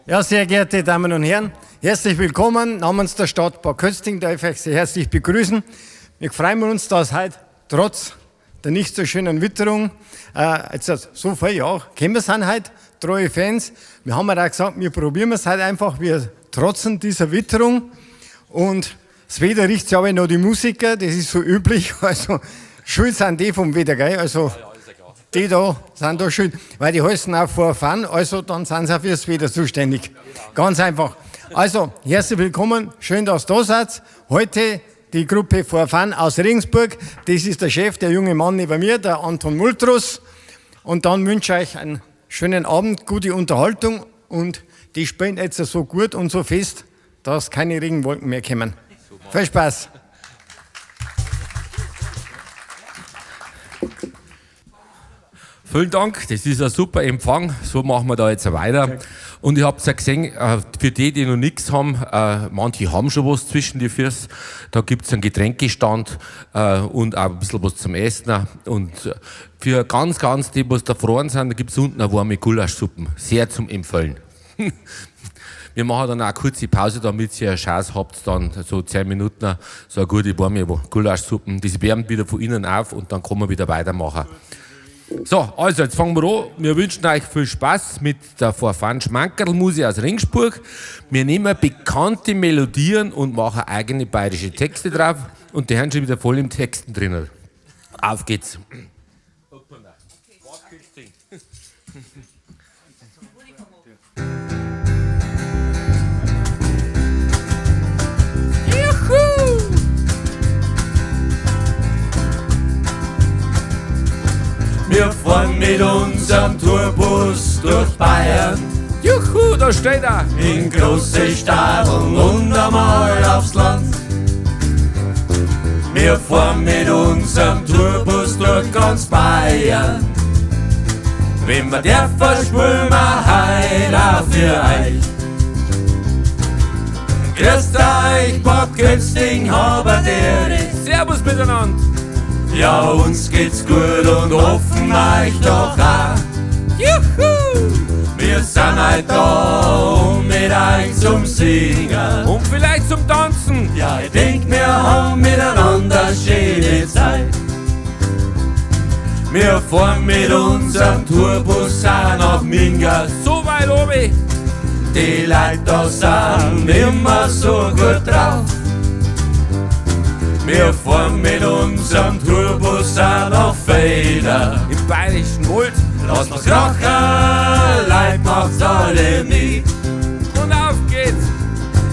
Ja, sehr geehrte Damen und Herren, herzlich willkommen. Namens der Stadt Bad Kötzting darf ich Sie herzlich begrüßen. Wir freuen uns, dass heute trotz der nicht so schönen Witterung, jetzt so viel, ja, gekommen sind heute, treue Fans. Wir haben ja auch gesagt, wir probieren es heute einfach, wir trotzen dieser Witterung. Und das Wetter riecht ja aber noch die Musiker, das ist so üblich. Also, schuld sind die vom Wetter, gell? Also, die da sind da schuld, weil die heißen auch For Fun, also dann sind sie auch fürs Wetter zuständig. Ganz einfach. Also, herzlich willkommen, schön, dass ihr da seid. Heute die Gruppe For Fun aus Regensburg. Das ist der Chef, der junge Mann neben mir, der Anton Multrus. Und dann wünsche ich euch einen schönen Abend, gute Unterhaltung und die spielen jetzt so gut und so fest, dass keine Regenwolken mehr kommen. Viel Spaß! Vielen Dank, das ist ein super Empfang, so machen wir da jetzt weiter. Und ich hab's ja gesehen, für die, die noch nichts haben, manche haben schon was zwischen die Füße, da gibt's einen Getränkestand und auch ein bisschen was zum Essen. Und für ganz, ganz die, was da gefroren sind, da gibt's unten eine warme Gulaschsuppe, sehr zum Empfehlen. Wir machen dann auch eine kurze Pause, damit ihr eine Chance habt, dann so 10 Minuten so eine gute warme Gulaschsuppe. Die wärmt wieder von innen auf und dann kann man wieder weitermachen. So, also jetzt fangen wir an. Wir wünschen euch viel Spaß mit der For Fun Schmankerlmusi aus Regensburg. Wir nehmen bekannte Melodien und machen eigene bayerische Texte drauf und die haben schon wieder voll im Texten drinnen. Auf geht's. Juhu! Wir fahren mit unserem Tourbus durch Bayern. Juhu, da steht er! In große Stadeln und einmal aufs Land. Wir fahren mit unserem Tourbus durch ganz Bayern. Wenn wir dürfen, spielen wir heut auch für euch. Grüßt euch, Bad Kötzting, Haberdere. Servus miteinander! Ja, uns geht's gut und hoffen euch doch auch. Juhu! Wir sind heute da, um mit euch zum Singen. Und vielleicht zum Tanzen. Ja, ich denk, wir haben miteinander schöne Zeit. Wir fahren mit unserem Tourbus auch nach Minga. So weit oben. Die Leute da sind immer so gut drauf. Wir fahren mit unserem Tourbus auch nach Feder. Im Bayerischen Wald. Lass uns krachen, Leid macht's alle mit. Und auf geht's.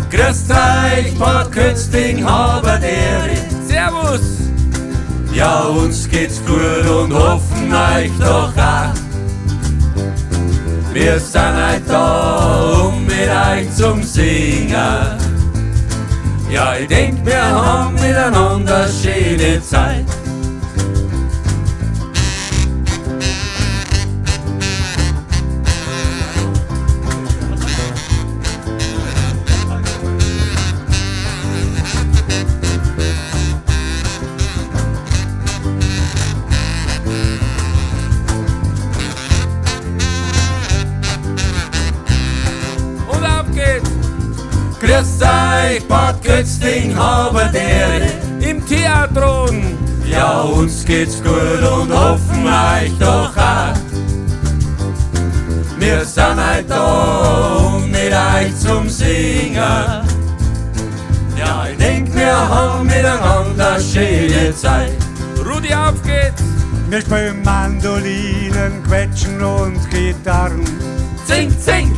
Grüßt euch, Bad Kötzting, Haberdere. Servus. Ja, uns geht's gut und hoffen euch doch auch. Wir sind heute da, um mit euch zum Singen. Ja, ich denk, wir haben miteinander schöne Zeit. Und auf geht's! Grüß euch, Bad Kötzting, Haberdere. Im Theatron. Ja, uns geht's gut und hoffen euch doch auch. Wir sind heute da, um mit euch zum Singen. Ja, ich denk, wir haben miteinander schöne Zeit. Rudi, auf geht's! Wir spielen Mandolinen, Quetschen und Gitarren. Zink, zink!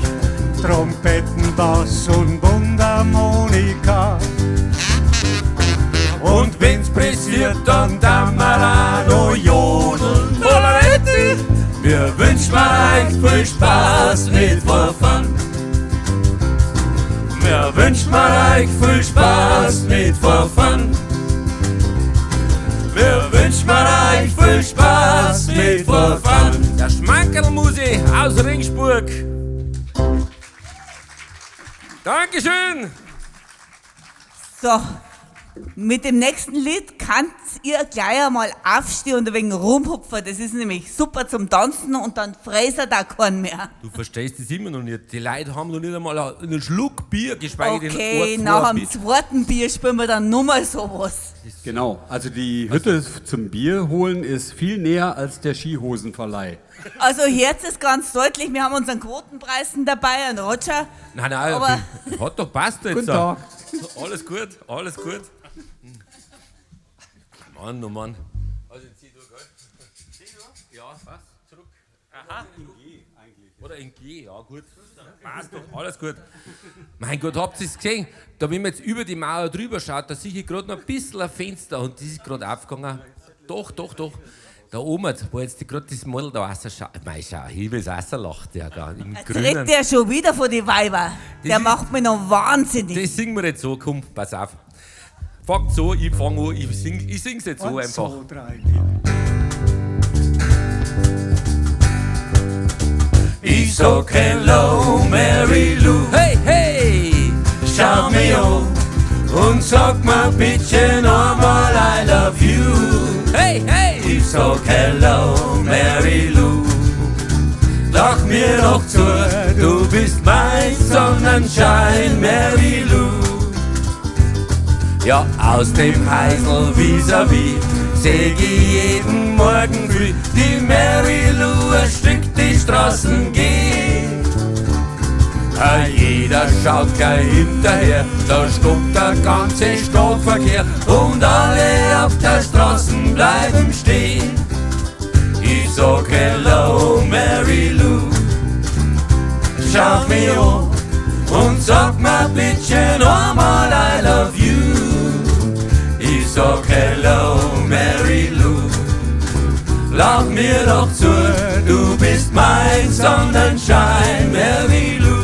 Trompeten, Bass und Mundharmonika. Und wenn's pressiert, dann darf man auch noch jodeln. Wir wünschen euch viel Spaß mit For Fun. Wir wünschen euch viel Spaß mit For Fun. Wir wünschen euch viel Spaß mit For Fun. Der Schmankerlmusi aus Regensburg. Dankeschön! So, Mit dem nächsten Lied könnt ihr gleich einmal aufstehen und ein wenig rumhupfen. Das ist nämlich super zum Tanzen und dann fräst er da keinen mehr. Du verstehst das immer noch nicht. Die Leute haben noch nicht einmal einen Schluck Bier, geschweige denn Okay, ein, nach zwei dem Bier. zweiten Bier spielen wir dann nochmal sowas. Genau, also die Hütte zum Bier holen ist viel näher als der Skihosenverleih. Also Herz ist ganz deutlich, wir haben unseren Quotenpreisen dabei, einen Roger. Nein, nein, Aber- hat doch passt jetzt. Guten Tag. Alles gut, alles gut. Mann, oh Mann. Also in C-Dur, gell? C-Dur? Ja, was? Zurück. Aha. In G eigentlich. Oder in G, ja gut. Passt doch, alles gut. Mein Gott, habt ihr es gesehen? Da, wenn man jetzt über die Mauer drüber schaut, da sehe ich gerade noch ein bisschen ein Fenster und das ist gerade aufgegangen. Doch, doch, doch. Da oben, wo jetzt gerade das Model da rausschaut. Mei, schau, hier will's rauslacht, der da im Jetzt Grünen. redet der schon wieder von den Weiber. Der ist- macht mich noch wahnsinnig. Das singen wir jetzt so, komm, pass auf. Fangt so, ich fang an, ich sing's jetzt so Eins, einfach. zwei, drei, vier. Ich sag hello, Mary Lou. Hey, hey! Schau mich an und sag mir bitte nochmal I love you. Hey, hey! Ich sag hello, Mary Lou. Lach mir doch zu, du bist mein Sonnenschein, Mary Lou. Ja, aus dem Heisel vis-à-vis seh ich jeden Morgen früh die Mary Lou ein Stück die Straßen gehen. Ah, jeder schaut gleich hinterher, da stoppt der ganze Stadtverkehr und alle auf der Straße bleiben stehen. Ich sag hello, Mary Lou, schau mich an und sag mir bitte nochmal I love you. Ich sag hello, Mary Lou, lach mir doch zu, du bist mein Sonnenschein, Mary Lou.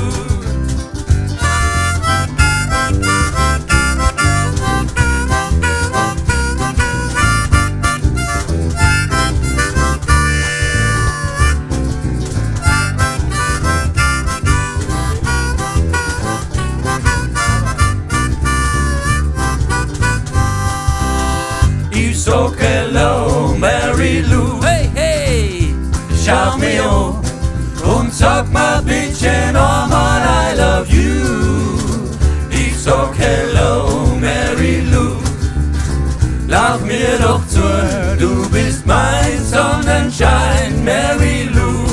Ich sag hello, Mary Lou. Hey, hey! Schau mich an und sag mir bitte nochmal I love you. Ich sag hello, Mary Lou. Lach mir doch zu, du bist mein Sonnenschein, Mary Lou.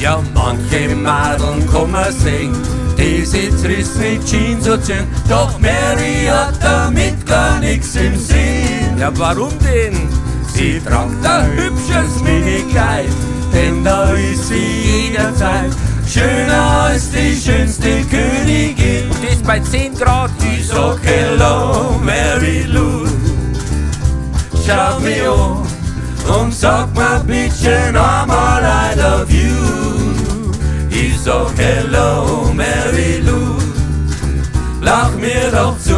Ja, manche Madeln kann man sehen, die sich zerrissene Jeans anziehen. Doch Mary hat damit gar nix im Sinn. Ja, warum denn? Sie tragt ein hübsches Minikleid, denn da ist sie jederzeit schöner als die schönste Königin. Und das bei 10 Grad. Ich sag hello, Mary Lou, schau mich an und sag mir bitte nochmal I love you. Ich sag hello, Mary Lou, lach mir doch zu,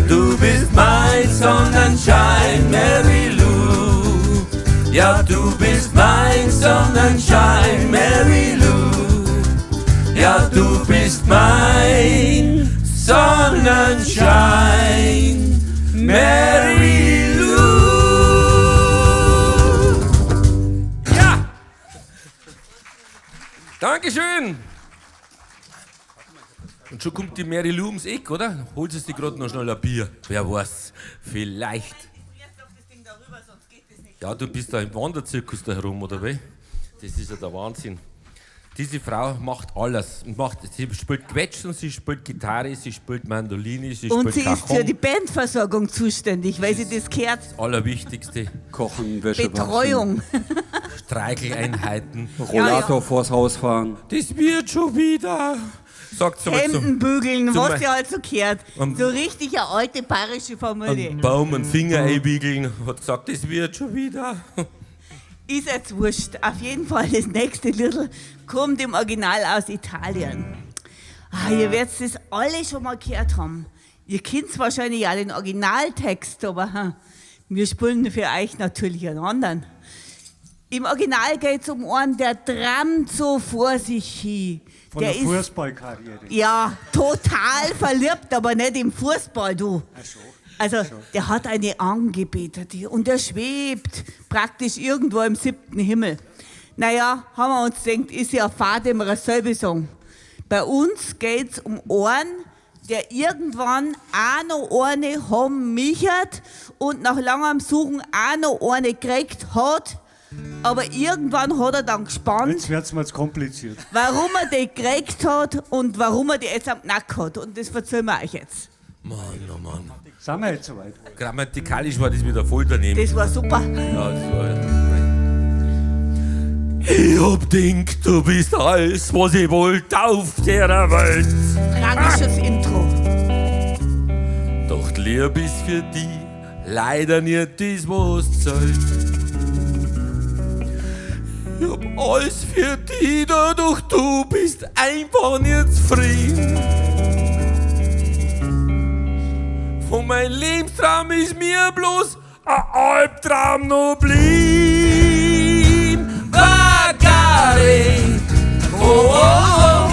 du bist mein Sonnenschein, Mary Lou. Ja, du bist mein Sonnenschein, Mary Lou. Ja, du bist mein Sonnenschein, Mary Lou. Ja! Dankeschön! Und schon kommt die Mary Lou ums Eck, oder? Holt sie sich gerade noch schnell ein Bier. Wer weiß, vielleicht. Ja, du bist da im Wanderzirkus da herum, oder wie? Das ist ja der Wahnsinn. Diese Frau macht alles. Und macht, sie spielt Quetschen, sie spielt Gitarre, sie spielt Mandoline, sie Und spielt sie ist Cajon. für die Bandversorgung zuständig, weil sie das gehört. Das Allerwichtigste. Kochen, Wäsche Betreuung. Streicheleinheiten. waschen, Rollator vors Haus fahren. Das wird schon wieder, sagt sie mal zum Hemden bügeln, zum was Beispiel- sie halt so gehört. So richtig eine alte bayerische Familie. einen Baum einen Finger einwickeln, hat gesagt, das wird schon wieder. Ist jetzt wurscht. Auf jeden Fall, das nächste Little kommt im Original aus Italien. Ah, ihr werdet das alle schon mal gehört haben. Ihr kennt wahrscheinlich auch den Originaltext, aber wir spielen für euch natürlich einen anderen. Im Original geht es um einen, der trammt so vor sich hin. Von der der Fußballkarriere. Ja, total verliebt, aber nicht im Fußball, du. Also, der hat eine Angebetete und der schwebt praktisch irgendwo im siebten Himmel. Naja, haben wir uns gedacht, ist ja Fahrt immer dasselbe Song. Bei uns geht's um einen, der irgendwann auch noch eine haben michert und nach langem Suchen auch noch eine gekriegt hat. Aber irgendwann hat er dann gespannt, Jetzt wird's mir zu kompliziert. warum er die gekriegt hat und warum er die jetzt am Knack hat. Und das erzählen wir euch jetzt. Mann, oh Mann. Sind wir jetzt soweit? Grammatikalisch war das wieder voll daneben. Das war super. Ja, das war. Ich hab gedacht, du bist alles, was ich wollt auf der Welt. Tragisches Intro. Doch die Liebe ist für die leider nicht das, was zählt. Ich hab alles für die da, doch du bist einfach nicht zufrieden. Von meinem Lebenstraum ist mir bloß ein Albtraum noch blieb. Bagare, oh, oh, oh,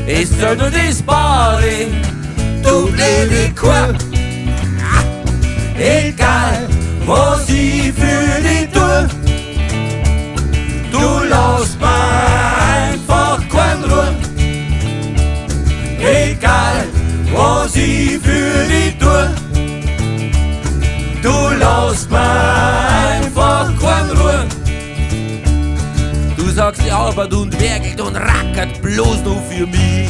es soll nur das Bare, du blöde Kuh. Egal, was ich für dich tue, du lässt mir einfach keine Ruhe. Egal, was ich für dich tue, du lässt mir einfach keine Ruhe. Du sagst, die Arbeit und werkelt und rackert bloß nur für mich.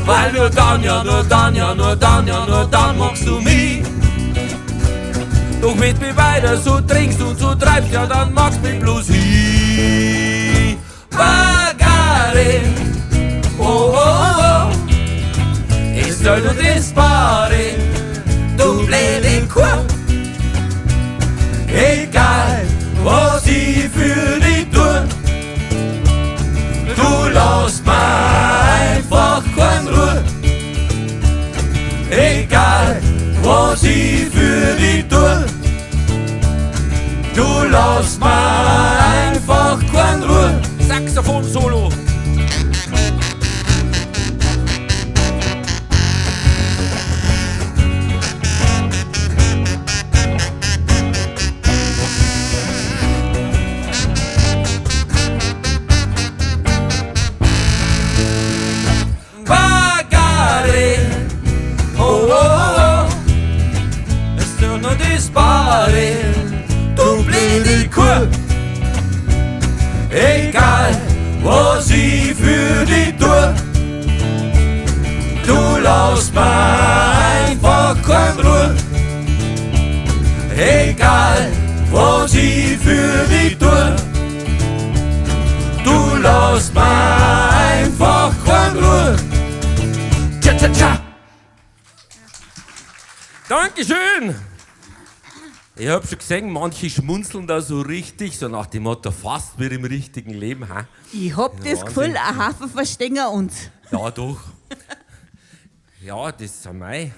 Weil nur dann, ja, nur dann, ja, nur dann, ja, nur dann magst du mich. Doch wenn du mich weiter so trinkst und so treibst, ja, dann magst du mich bloß hin. Bagare, oh, oh, oh, es soll nur das Bare, du blöde Kuh. Egal, was ich für dich tue, du lässt mir einfach keine Ruhe. Egal, was ich für dich tue, du lässt mir einfach keine Ruhe. Saxophon-Solo. Bagare, oh, oh, oh, es soll nur das Bare, du blöde Kuh. Egal, was ich für dich tue, du lässt mir einfach keine Ruhe. Egal, was ich für dich tue, du lässt mir einfach keine Ruhe. Tja, tja, tja. Dankeschön! Ich hab schon gesehen, manche schmunzeln da so richtig, so nach dem Motto, fast wie im richtigen Leben. Ha? Ich hab das Wahnsinn. Gefühl, ein Haufen verstehen uns. Ja, doch. Ja, das ist mei.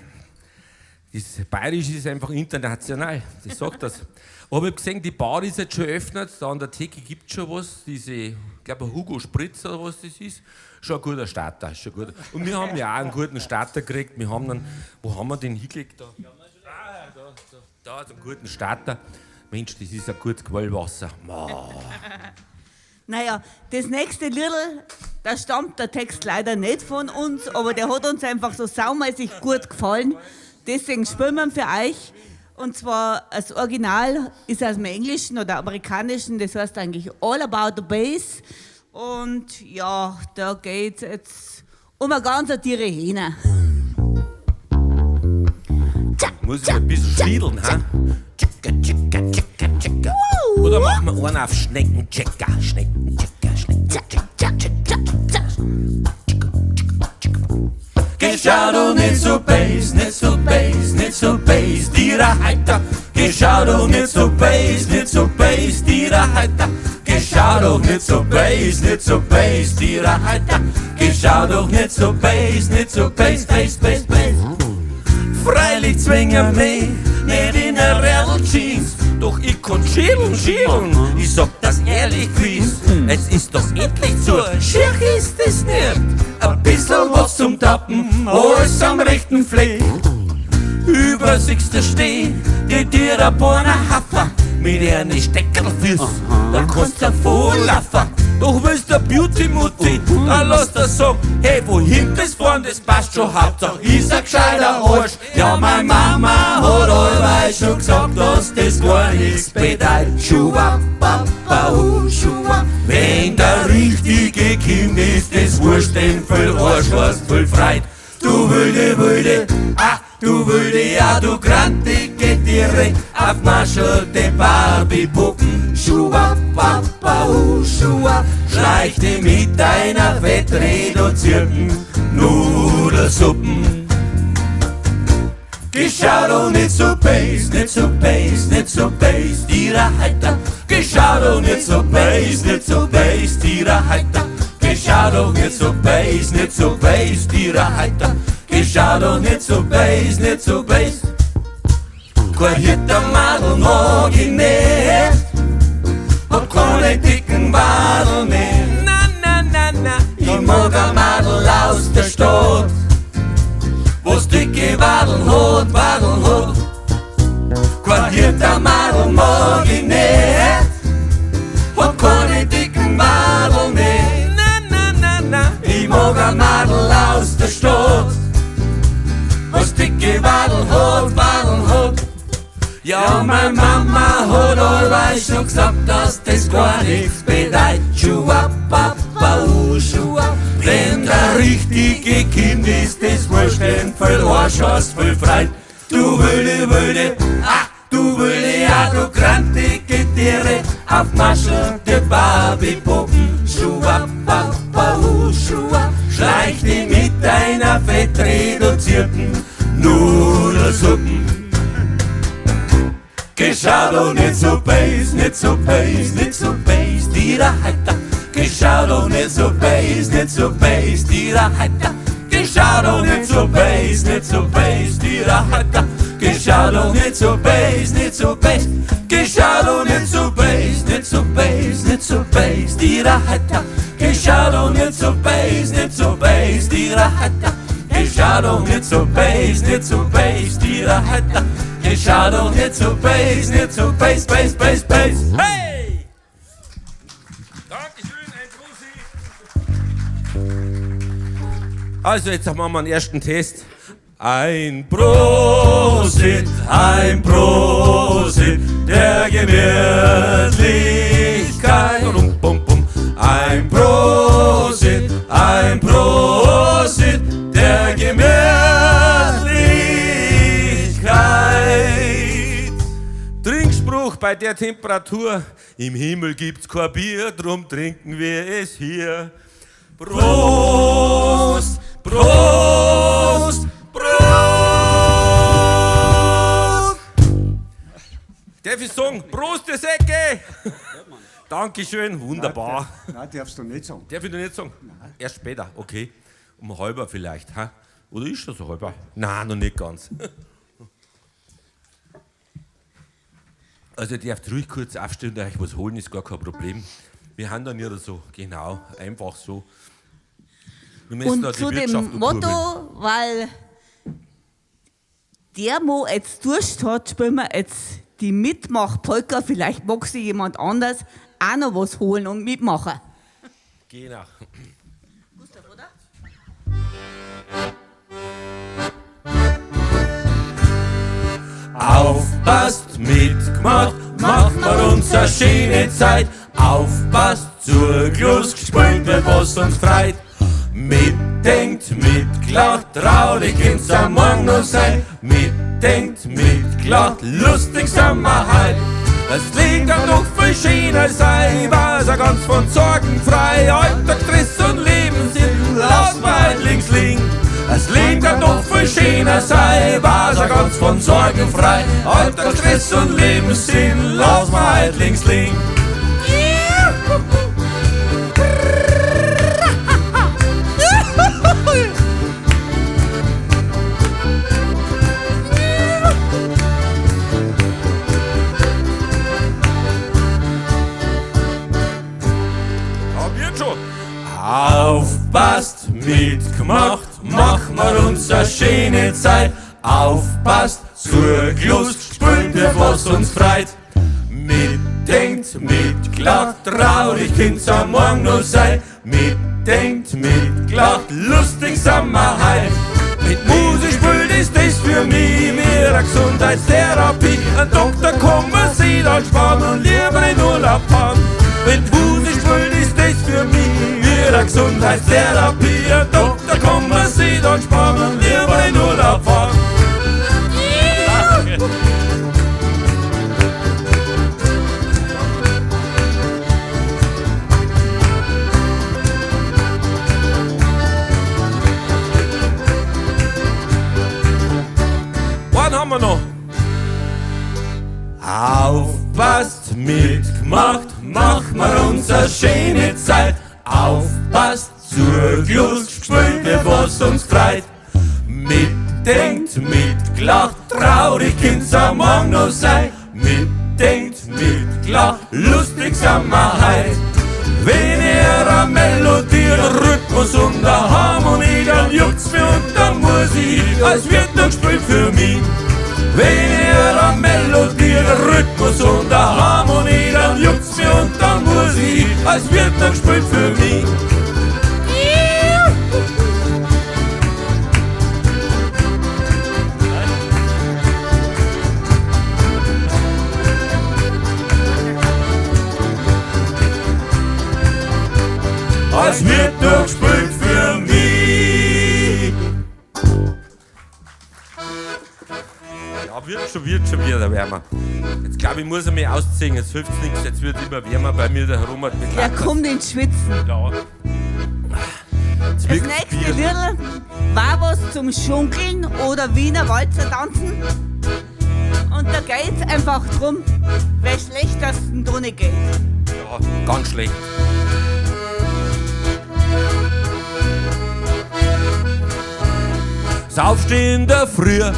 Das Bayerisch ist einfach international, das sagt das. Aber ich hab gesehen, die Bar ist jetzt schon eröffnet, da an der Theke gibt es schon was, diese, ich glaube Hugo Spritz oder was das ist. Schon ein guter Starter, schon gut. Und wir haben ja auch einen guten Starter gekriegt. Wir haben dann, wo haben wir den hingelegt da? Ah, da, so einen guten Starter. Mensch, das ist ein gutes Quellwasser. Ma. Naja, das nächste Liedl, da stammt der Text leider nicht von uns, aber der hat uns einfach so saumäßig gut gefallen. Deswegen spielen wir ihn für euch. Und zwar das Original ist aus dem Englischen oder Amerikanischen, das heißt eigentlich All About the Bass. Und ja, da geht's jetzt um eine ganz Tiere Hähne. Muss ich ein bisschen schniedeln, ha? Tschicka, tschicka, tschicka, tschicka. Oder machen wir einen auf Schnecken, tschicka, Schnecken, tschicka, Schnecken, tschicka, tschicka, Geh schau doch nicht so base, nicht so base, nicht so base, die Heiter. Geh schau doch nicht so base, nicht so base, die Heiter. Geh schau doch nicht so base, nicht so base, die Heiter. Geh schau doch nicht so base, nicht so base, base, base, base. Freilich zwingen mich nicht in eine Rädel Jeans. Doch ich kann schädeln, schädeln. Ich sag das ehrlich gewiss. Es ist doch endlich zu, schier ist es nicht. Ein bissl was zum Tappen, alles am rechten Fleck. Übersiehst du steh, die dir ein paar Haffer mit einer Steckerlfüß, da kannst du vorlaufen. Doch willst du Beauty Mutti, dann lass das sagen, hey, wohin das fahren, das passt schon, Hauptsache ist ein gescheiter Arsch. Ja, meine Mama hat allweil schon gesagt, dass das gar nichts bedeutet. Schuwa, ba, hu, schuwa. Wenn der Richtige kommt, ist das wurscht, denn viel Arsch hast viel Freit. Du wilde, wilde, ah, du wilde, ja, du grantige Tiere, auf maschelte Barbie-Puppen. Schuwa, ba, ba, hu, schuwa, schleich dich mit deiner fettreduzierten Nudelsuppen. Geschau doch nicht so base, nicht so base, nicht so base, dira heiter. Geschau doch nicht so base, nicht so base, dira heiter. Geschau doch nicht so base, nicht so base, dira heiter. Geschau doch nicht so base, nicht so base. Kein Hirtermadel mag ich nicht, hab keine dicken Wadel mehr. Na, na, na, na, ich mag ein Madel aus der Stadt, wo's dicke Wadeln hat, Wadeln hat. Kein Hirtermadel mag ich nicht, hab keine dicken Wadeln mehr. Na, na, na, na, ich mag ein Madel aus der Stadt, wo's dicke Wadeln hat, Wadeln hat. Ja, meine Mama hat allweil schon gesagt, dass das gar nichts bedeutet. Schuwa, ba, ba, hu, schuwa. Wenn der Richtige kommt, ist das wurscht, denn viel Arsch hast viel Freit. Du wilde, wilde, ah, du wilde, ja, du grantige Tiere, auf maschelte Barbie-Puppen. Schuwa, ba, ba, hu, schuwa. Schleich dich mit deiner fettreduzierten Nudelsuppen. Geschau doch nicht so base, nicht so base, nicht so base, dira heiter. Geschau doch nicht so base, nicht so base, dira heiter. Geschau doch nicht so base, nicht so base, dira heiter. Geschau doch nicht so base, nicht so base. Geschau doch nicht so base, nicht so base, nicht so base, dira heiter. Geschau doch nicht so base, nicht so base, dira heiter. Geschau doch nicht so base, nicht so base, dira heiter. Geschau doch nicht so base, nicht so base, base, base, base. Hey! Dankeschön, ein Prosit. Also, jetzt machen wir einen ersten Test. Ein Prosit, der Gemütlichkeit. Rum, bum, bum. Ein Prosit, der Gemütlichkeit. Trinkspruch bei der Temperatur: Im Himmel gibt's kein Bier, drum trinken wir es hier. Prost, Prost, Prost! Darf ich sagen, Prost, ihr Säcke! Dankeschön, wunderbar. Nein, darfst du nicht sagen. Darf ich noch nicht sagen? Nein. Erst später, okay. Um halber vielleicht, ha? Oder ist schon so halber? Nein, noch nicht ganz. Also ihr dürft ruhig kurz aufstehen und euch was holen, ist gar kein Problem. Wir haben dann ja so, genau, einfach so. Wir müssen da Und die zu Wirtschaft dem Motto, weil der Mo jetzt Durst hat, spielen wir jetzt die Mitmach-Polka. Vielleicht mag sich jemand anders auch noch was holen und mitmachen. Genau. Gustav, oder? Aufpasst, mitgemacht, macht man uns eine schöne Zeit. Aufpasst, zur Glos gespielt wird, was uns freit. Mitdenkt, mitgelacht, traurig kann's am Morgen noch sein. Mitdenkt, mitgelacht, lustig sind wir heut. Das Leben kann doch viel schöner sein, war's ja ganz von Sorgen frei. Alltag, Stress und Lebenssinn, lass mal links liegen. Das Leben kann doch viel schöner sein, war's ja ganz von Sorgen frei. Alltag, Stress und Lebenssinn, lass mal links liegen. Aufpasst, mitgemacht, machen wir uns a schöne Zeit. Aufpasst, zuglost, spülen wir, was uns freit. Mitdenkt, mitgelacht, traurig kind's am Morgen noch sein. Mitdenkt, mitgelacht, lustig sind wir heut. Mit Musik spielt ist das für mich mehr eine Gesundheitstherapie. Ein Doktor kann man sich dann sparen und lieber in Urlaub fahren. Mit Musik spielt ist das für mich mehr eine Gesundheitstherapie. Ein Doktor kann man sich dann sparen und lieber in Urlaub fahren. Einen haben wir noch. Aufpasst, mitgemacht, machen wir uns a schöne Zeit. Aufpasst, zuglost, spülen wir, was uns freit. Mitdenkt, mitgelacht, traurig kind's am Morgen noch sein. Mitdenkt, mitgelacht, lustig sind wir heut. Wenn ihr a Melodie, einen Rhythmus und a Harmonie, dann juckt's mir und dann muss ich, als wird noch gespielt für mich. Wenn ihr a Melodie, einen Rhythmus und a Harmonie, dann juckt's mir und dann muss ich, als wird noch gespielt für mich. Als wird noch gespielt für mich. Ja, wird schon wieder wärmer. Jetzt glaube ich, muss ich mich ausziehen. Jetzt hilft's nichts, jetzt wird immer wärmer bei mir, der Robert mit Er kommt ins Schwitzen. Ja. Das nächste Liedl war was zum Schunkeln oder Wiener Walzer tanzen. Und da geht's einfach drum, wer schlecht, dass es da nicht geht. Ja, ganz schlecht. Das Aufstehen in der Früh, das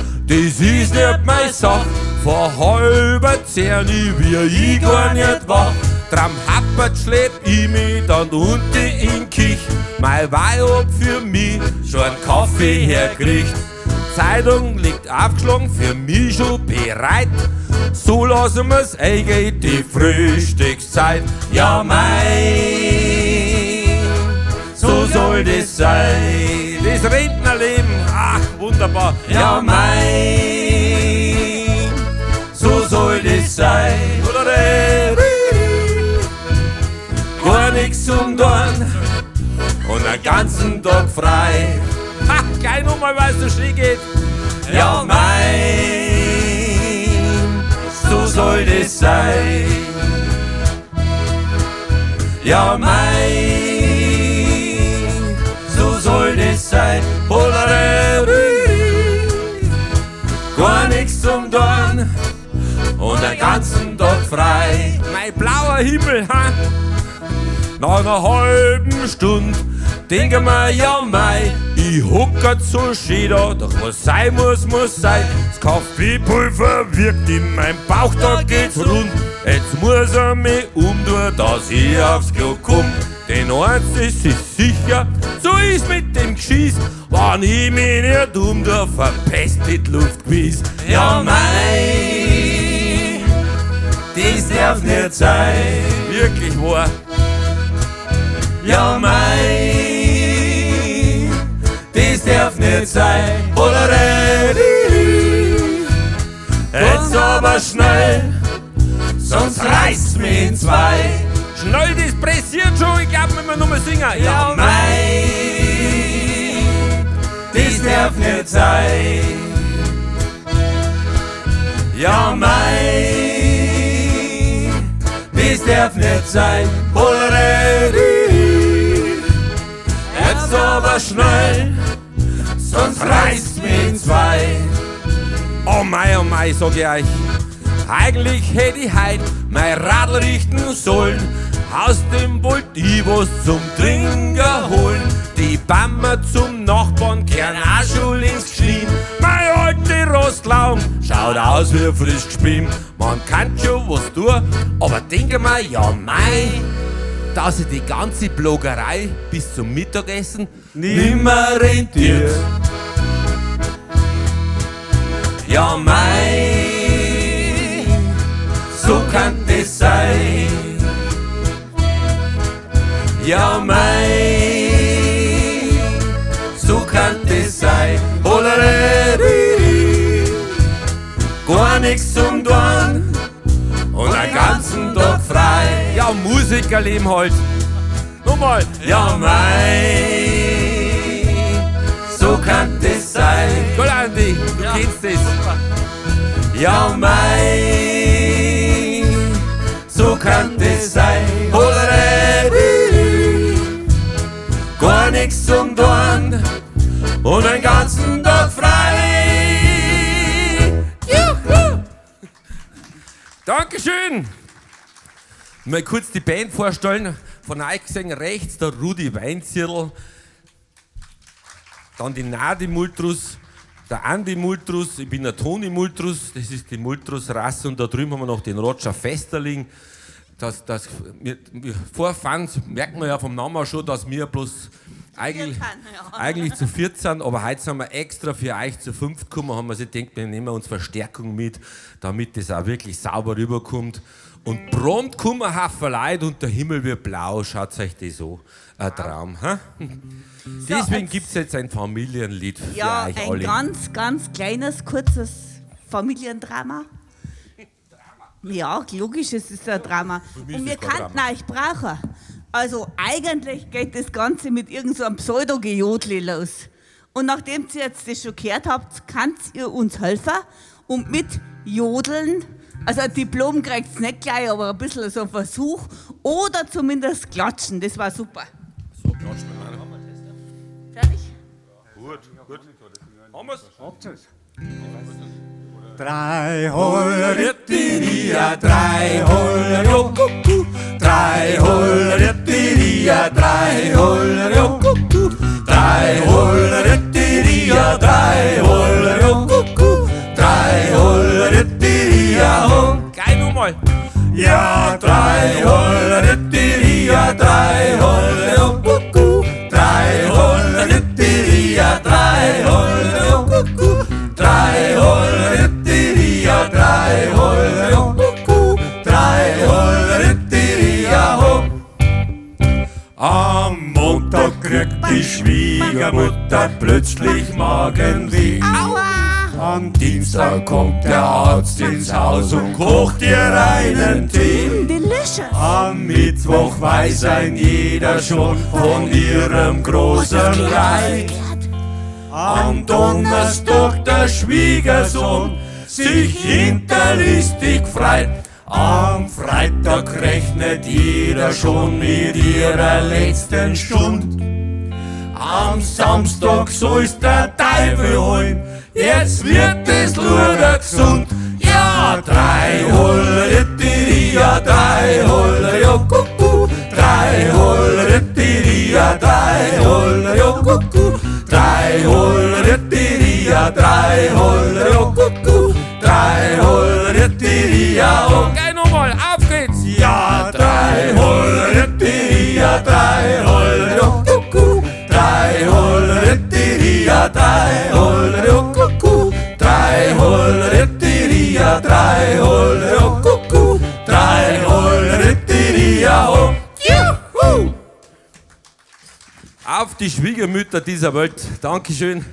ist nicht meine Sache. Vor 9:30 wie ich gar nicht wach. Drum happert schlepp ich mich dann unten in Kich. Mein Weih hat für mich schon einen Kaffee hergekriegt. Zeitung liegt aufgeschlagen, für mich schon bereit. So lassen wir's eingehen, die Frühstückszeit. Ja mei, so soll das sein. Das Rentnerleben, ach wunderbar. Ja mei, so soll das sein. Gar nix zum Dorn und den ganzen Tag frei. Ha, gleich nochmal, weil's so schnell geht. Ja mei, so soll das sein. Ja mei, so soll das sein. Gar nix zum Dorn und den ganzen Tag frei. Mein blauer Himmel, ha? Nach einer halben Stunde denke mir, ja mei, ich hockert so schön da, doch was sein muss, muss sein. Das Kaffeepulver wirkt in meinem Bauch, da geht's rund. Jetzt muss er mich umtun, dass ich aufs Klo komm. Denn eins, das ist sicher, so ist mit dem Geschiss. Wenn ich mich nicht umtue, verpestet die Luft gewiss. Ja mei, das darf nicht sein. Wirklich wahr. Ja mei, das darf nicht sein. Jetzt aber schnell, sonst reißt's mich in zwei. Schnell, das pressiert schon, ich glaub, wenn wir nur mal singen. Ja mei, das darf nicht sein. Ja mei, das darf nicht sein. Jetzt aber schnell, sonst reißt's mich in zwei. Oh mei, sag ich euch, eigentlich hätt ich heut mein Radl richten sollen. Aus dem wollt ich was zum Trinken holen. Die Bammer zum Nachbarn kehren auch schon ins Geschrien. Mein alte Rostlaum schaut aus wie frisch gespielt. Man kann schon was tun, aber denke mir, ja mei, dass sich die ganze Bloggerei bis zum Mittagessen nimmer rentiert. Ja mei, so kann das sein. Ja mei, so kann das sein. Holereri, gar nichts zum tun und den ganzen Tag frei. Ja, Musikerleben halt. Nochmal. Ja mei, so kann das sein. Cool, Andi, du kennst das. Ja mei, so kann das sein. Holereri, gar nichts zum tun und den ganzen Tag frei. Juhu! Dankeschön! Mal kurz die Band vorstellen. Von euch gesehen rechts der Rudi Weinzierl, dann die Nadi Multrus, der Andi Multrus, ich bin der Toni Multrus, das ist die Multrus-Rasse, und da drüben haben wir noch den Roger Festerling. Wir Vorfans merkt man ja vom Namen schon, dass wir bloß eigentlich, eigentlich zu viert sind, aber heute sind wir extra für euch zu fünft gekommen, haben wir sich gedacht, wir nehmen uns Verstärkung mit, damit das auch wirklich sauber rüberkommt. Und prompt kommen ein Haufen Leute und der Himmel wird blau, schaut euch das an. Ein Traum, hä? So, Deswegen gibt es jetzt ein Familienlied für Ja, euch ein alle. ganz, ganz kleines, kurzes Familiendrama. Ja, logisch, es ist ein Drama. mich ist Und wir das kein kannten Drama. euch brauchen. Also eigentlich geht das Ganze mit irgend so einem Pseudo-Gejodli los. Und nachdem ihr jetzt das schon gehört habt, könnt ihr uns helfen und mit jodeln. Also ein Diplom kriegt's nicht gleich, aber ein bisschen so ein Versuch. Oder zumindest klatschen, das war super. So, klatschen wir mal. Fertig? Gut, gut. Haben wir's? Drei Holleritiria, drei Holleriokuku, drei Holleritiria, drei Holleriokuku, drei Holleritiria, drei Holleriokuku, drei Holleritiria, ho. Geil nochmal. Ja, drei Holleritiria, drei Holleriokuku, drei Holleritiria, drei Holleriokuku, drei Holleritiria, drei Holleriokuku, drei Holleritiria, ho. Am Montag kriegt die Schwiegermutter plötzlich Magenweh. Aua! Am Dienstag kommt der Arzt ins Haus und kocht ihr einen Tee. Delicious! Am Mittwoch weiß ein jeder schon von ihrem großen Leid. Am Donnerstag der Schwiegersohn sich hinterlistig freit. Am Freitag rechnet jeder schon mit ihrer letzten Stund. Am Samstag soll's der Teufel holen, jetzt wird es luder gesund. Ja, drei Holleritiria, drei Holleriokuku, drei Holleritiria, drei Holleriokuku, drei Holleritiria, drei Holleriokuku, drei Holleritiria, oh. Geil nochmal, auf geht's! Ja, drei Holleritiria, drei Holleriokuku, drei Holleritiria, drei Holleriokuku, drei Holleritiria, drei Holleriokuku, drei Holleritiria, oh. Juhu! Auf die Schwiegermütter dieser Welt. Dankeschön.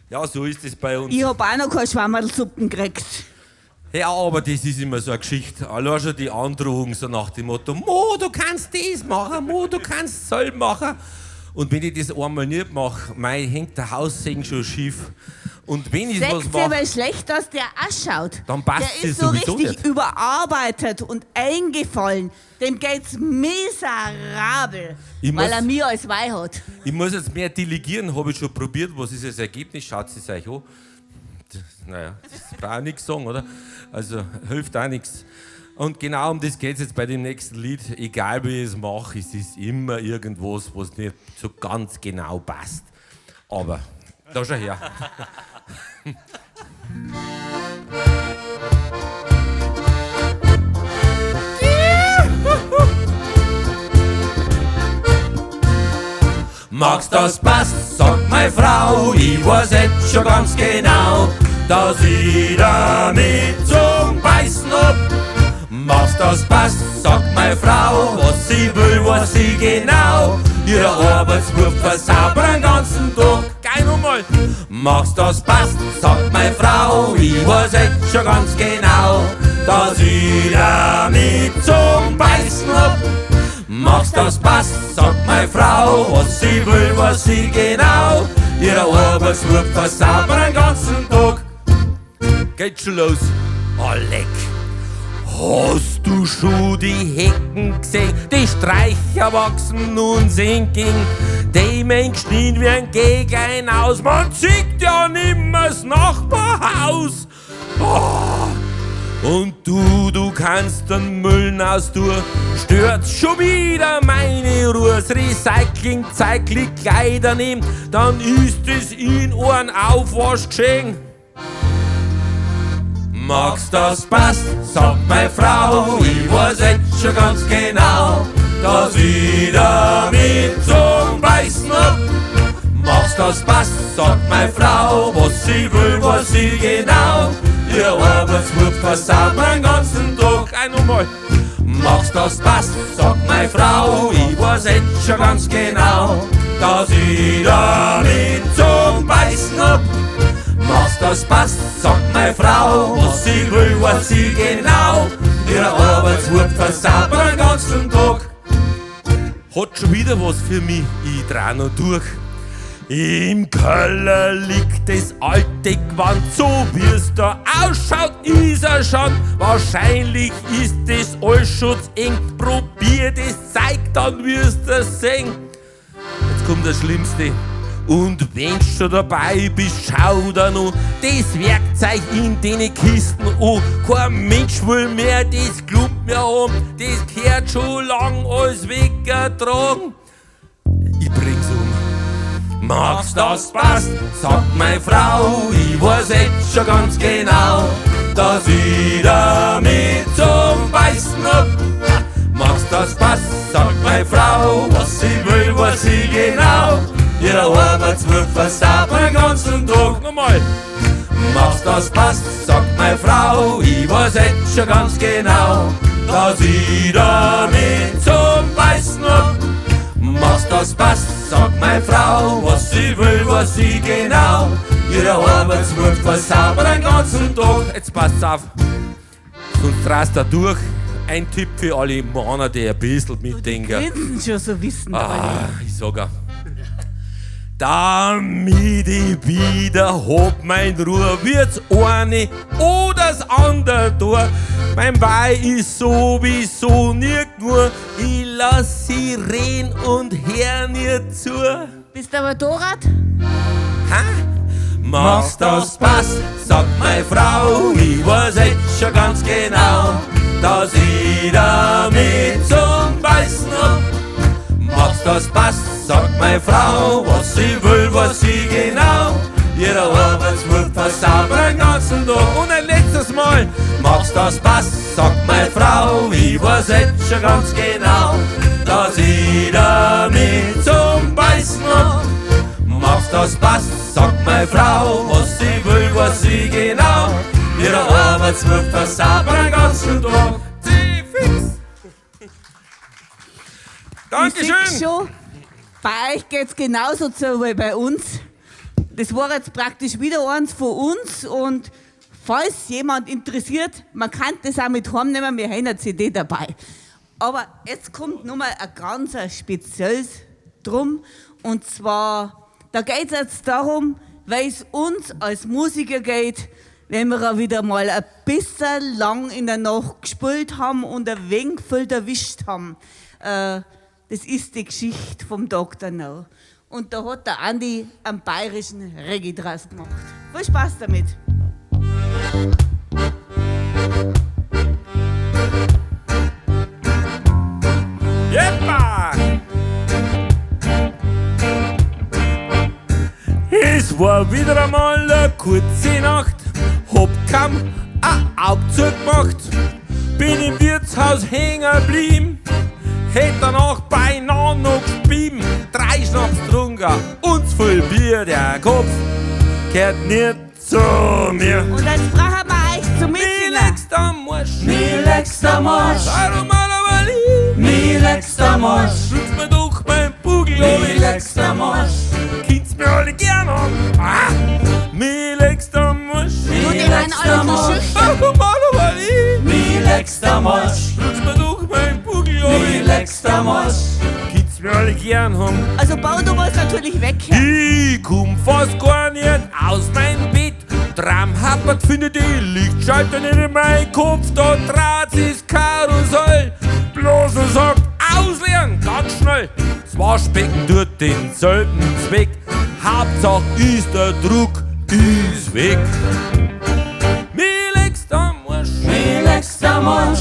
Ja, so ist es bei uns. Ich hab auch noch keine Schwammerlsuppen gekriegt. Ja, aber das ist immer so eine Geschichte. Allein schon die Androhung so nach dem Motto, Mo, du kannst das machen, Mo, du kannst das machen. Und wenn ich das einmal nicht mache, mei, hängt der Haussegen schon schief. Und wenn ich was Seht ihr, mache, wie schlecht dass der ausschaut? Dann passt Der sie ist so sowieso richtig nicht. überarbeitet und eingefallen. Dem geht's miserabel, Ich weil muss- er mir als Weih hat. ich muss jetzt mehr delegieren, habe ich schon probiert. Was ist das Ergebnis? Schaut es euch an. Das, naja, das brauche ich nichts sagen, oder? Also hilft auch nichts. Und genau um das geht es jetzt bei dem nächsten Lied. Egal wie ich es mache, es ist immer irgendwas, was nicht so ganz genau passt. Aber da schau her. Magst das passt, sagt meine Frau, ich weiß jetzt schon ganz genau, dass ich damit zum Beißen hab. Machst das passt, sagt meine Frau, was sie will, weiß sie genau. Ihr Arbeitswurf versaubert den ganzen Tag. Geil nochmal. Machst das passt, sagt meine Frau, ich weiß jetzt schon ganz genau, dass ich damit zum Beißen hab. Machst das passt, sagt meine Frau, was sie will, weiß sie genau. Ihr Arbeitswurf versaubert den ganzen Tag. Geht schon los. Oh, leck. Hast du schon die Hecken gesehen? Die Streicher wachsen nun sinken. Die Menschen wie gegen aus. Man sieht ja nimmer das Nachbarhaus. Oh. Und du kannst den Müll aus tun. Stört schon wieder meine Ruhe. Das Recyclingzeug liegt leider nicht. Dann ist es in Ohren Aufwasch geschehen. Magst das passt, sagt meine Frau, ich weiß jetzt schon ganz genau, dass ich damit zum Beißen hab. Magst das passt, sagt meine Frau, was sie will, weiß sie genau. Ihr Arbeitswurf versaut mir den ganzen Tag. Ein nochmal. Magst das passt, sagt meine Frau, ich weiß jetzt schon ganz genau, dass ich damit zum Beißen hab. Machst das passt, sagt meine Frau, was sie will, weiß sie genau. Ihre Arbeitswurf versaut mir den ganzen Tag. Hat schon wieder was für mich, ich dreh noch durch. Im Keller liegt das alte Gewand, so wie's da ausschaut, ist er schon. Wahrscheinlich ist das alles schon zu eng. Probier das Zeug, dann wirst du sehen. Jetzt kommt das Schlimmste. Und wenn du schon dabei bist, schau da noch das Werkzeug in den Kisten an. Kein Mensch will mehr das Klump mehr haben, das gehört schon lang alles weggetragen. Ich bring's um. Magst das passt, sagt meine Frau, ich weiß jetzt schon ganz genau, dass ich damit zum Beißen hab. Magst das passt, sagt meine Frau, was sie will, weiß sie genau. Ihre Arbeitswurf versaut mir den ganzen Tag. Nochmal. Machst das passt, sagt meine Frau, ich weiß jetzt schon ganz genau, dass ich damit zum Beißen hab. Machst das passt, sagt meine Frau, was sie will, weiß sie genau. Ihre Arbeitswurf versaut mir den ganzen Tag. Jetzt passt's auf, sonst rast er durch. Ein Tipp für alle Männer, die ein bisschen mitdenken. Die grinsen schon so wissen. Ah, ich sag auch. Damit ich wieder hab mein Ruhe, wird's eine oder das andere tun. Mein Weih ist sowieso nirgendwo, ich lass sie reden und hör nie zu. Bist aber Dorat? Ha? Machst das passt, sagt meine Frau, ich weiß jetzt schon ganz genau, dass ich damit zum Beißen hab. Machst das passt, sagt meine Frau, was sie will, weiß sie genau. Ihre Arbeitswurf versaut mir den ganzen Tag. Und ein letztes Mal. Machst das passt, sagt meine Frau, ich weiß jetzt schon ganz genau, dass ich damit zum Beißen hab. Machst das passt, sagt meine Frau, was sie will, weiß sie genau. Ihre Arbeitswurf versaut mir den ganzen Tag. Fix. Dankeschön. Ich seh schon, bei euch geht's genauso zu wie bei uns. Das war jetzt praktisch wieder eins von uns und falls jemand interessiert, man kann das auch mit heimnehmen, wir haben eine CD dabei. Aber jetzt kommt nochmal ein ganz spezielles drum und zwar, da geht's jetzt darum, weil es uns als Musiker geht, wenn wir auch wieder mal ein bisschen lang in der Nacht gespielt haben und ein wenig viel erwischt haben. Das ist die Geschichte vom Dr. No. Und da hat der Andi einen bayerischen Reggae draus gemacht. Viel Spaß damit! Jeppa! Es war wieder einmal eine kurze Nacht, hab kaum ein Auge zugemacht, bin im Wirtshaus hängen geblieben, hätt danach beinahe noch gespieben, 3 Schnaps getrunken, trink auch uns viel Bier, der Kopf gehört nicht zu mir. Und jetzt brauchen wir euch zum Mi Mitsingen. leckst am Arsch, Mi leckst am Arsch, Warum allerweil? mi leckst am Arsch, Schlupft mir doch mein Bugel, mi leckst am Arsch, Kind's mir alle gern an. Ah, mi leckst am Arsch, Du, mi die waren leckst alle am so Arsch, schüchtern. Warum allerweil? mi leckst am Arsch, Schlupft mir doch mein Bugel, mi leckst am Arsch, Kind's mir alle gern haben. Also Bau, du musst natürlich weg. Ich komm fast gar nicht aus meinem Bett. Tram happert, findet die Lichtschalter nicht in mein Kopf. Da dreht sich's Karussell. Bloß und sagt, ausleeren, ganz schnell. Das Waschbecken tut denselben Zweck. Hauptsache ist der Druck ist weg. Mir legst am Arsch. mi leckst am Arsch,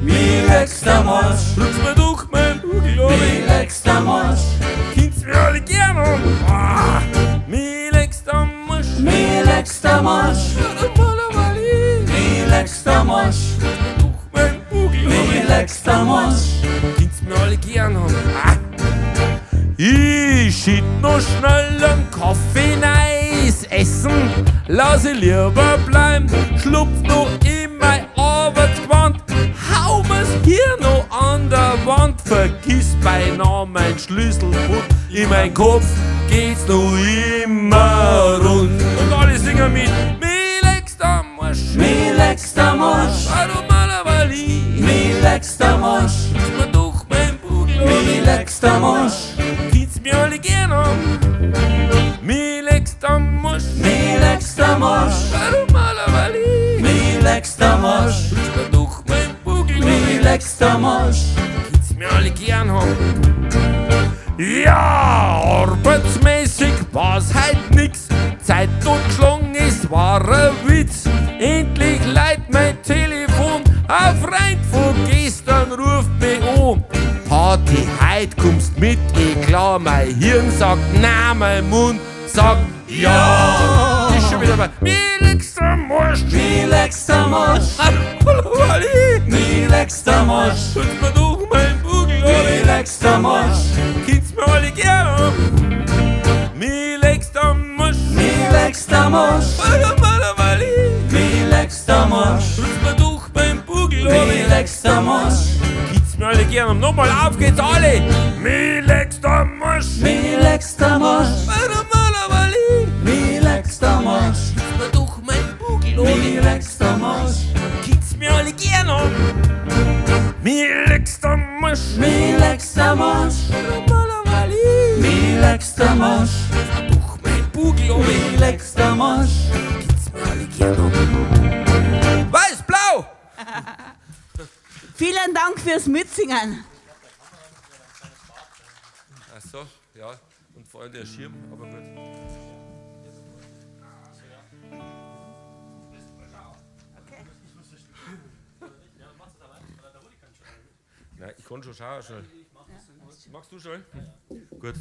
mi leckst am Arsch, Rutsch mir durch mein Bugel, mi leckst am Arsch, Kind's mir alle gern an. Ah, mi legst am Arsch. mi leckst am Arsch, mi leckst am Arsch, Mein Bugel, mi leckst am Arsch, Kind's mir alle gern haben. Ah. Ich schitt noch schnell einen Kaffee nice essen, lass ich lieber bleiben, schlupf noch in mein Arbeitsgewand, hau mir's hier noch an der Wand, vergiss beinahe mein Schlüsselbund, in mein Kopf geht's noch immer rund. Und alle singen mit, mi leckst am Arsch, mi leckst am Arsch, warum allerweil, mi leckst am Arsch, mir doch mein Bugel, mi leckst am Arsch, Kids mir alle gern an. Mi leckst am Arsch, mi leckst am Arsch, warum allerweil? mi leckst am Arsch, Rutsch mir doch mein Bugel, mi leckst am Arsch, Kids mir alle gern haben. Ja, arbeitsmäßig war's halt nix. Zeit totgeschlagen, es war ein Witz. Endlich leiht mein Telefon, ein Freund von gestern ruft mich an. Party, heut kommst mit, eh klar, mein Hirn sagt na, mein Mund sagt ja. Ist schon wieder bei. Mir legst am Arsch, mi leckst am Arsch, mi leckst am Arsch, Rutsch mir durch mein Bugel, mi leckst am Arsch, Kind's mir alle gern an. Mi legst am Arsch, mi leckst am Arsch, mi leckst am Arsch, Rutsch mir durch mein Bugel, mi leckst am Arsch, Kind's mir alle gern an. Nochmal auf geht's alle. Mi legst am Arsch, mi leckst am Arsch, mi leckst am Arsch, Rutsch mir durch mein Bugel, mi leckst am Arsch, Kind's mir alle gern an. Mi legst am Arsch, mi leckst am Arsch, mi leckst am Arsch, durch mein Bugel, mi leckst am Arsch. Kind's mir alle gern an. Weiß, blau! Vielen Dank fürs Mitsingen. Ach so, ja. Und vor allem der Schirm, aber gut. Nein, ich kann schon schauen. Schnell. Magst du schon? Gut.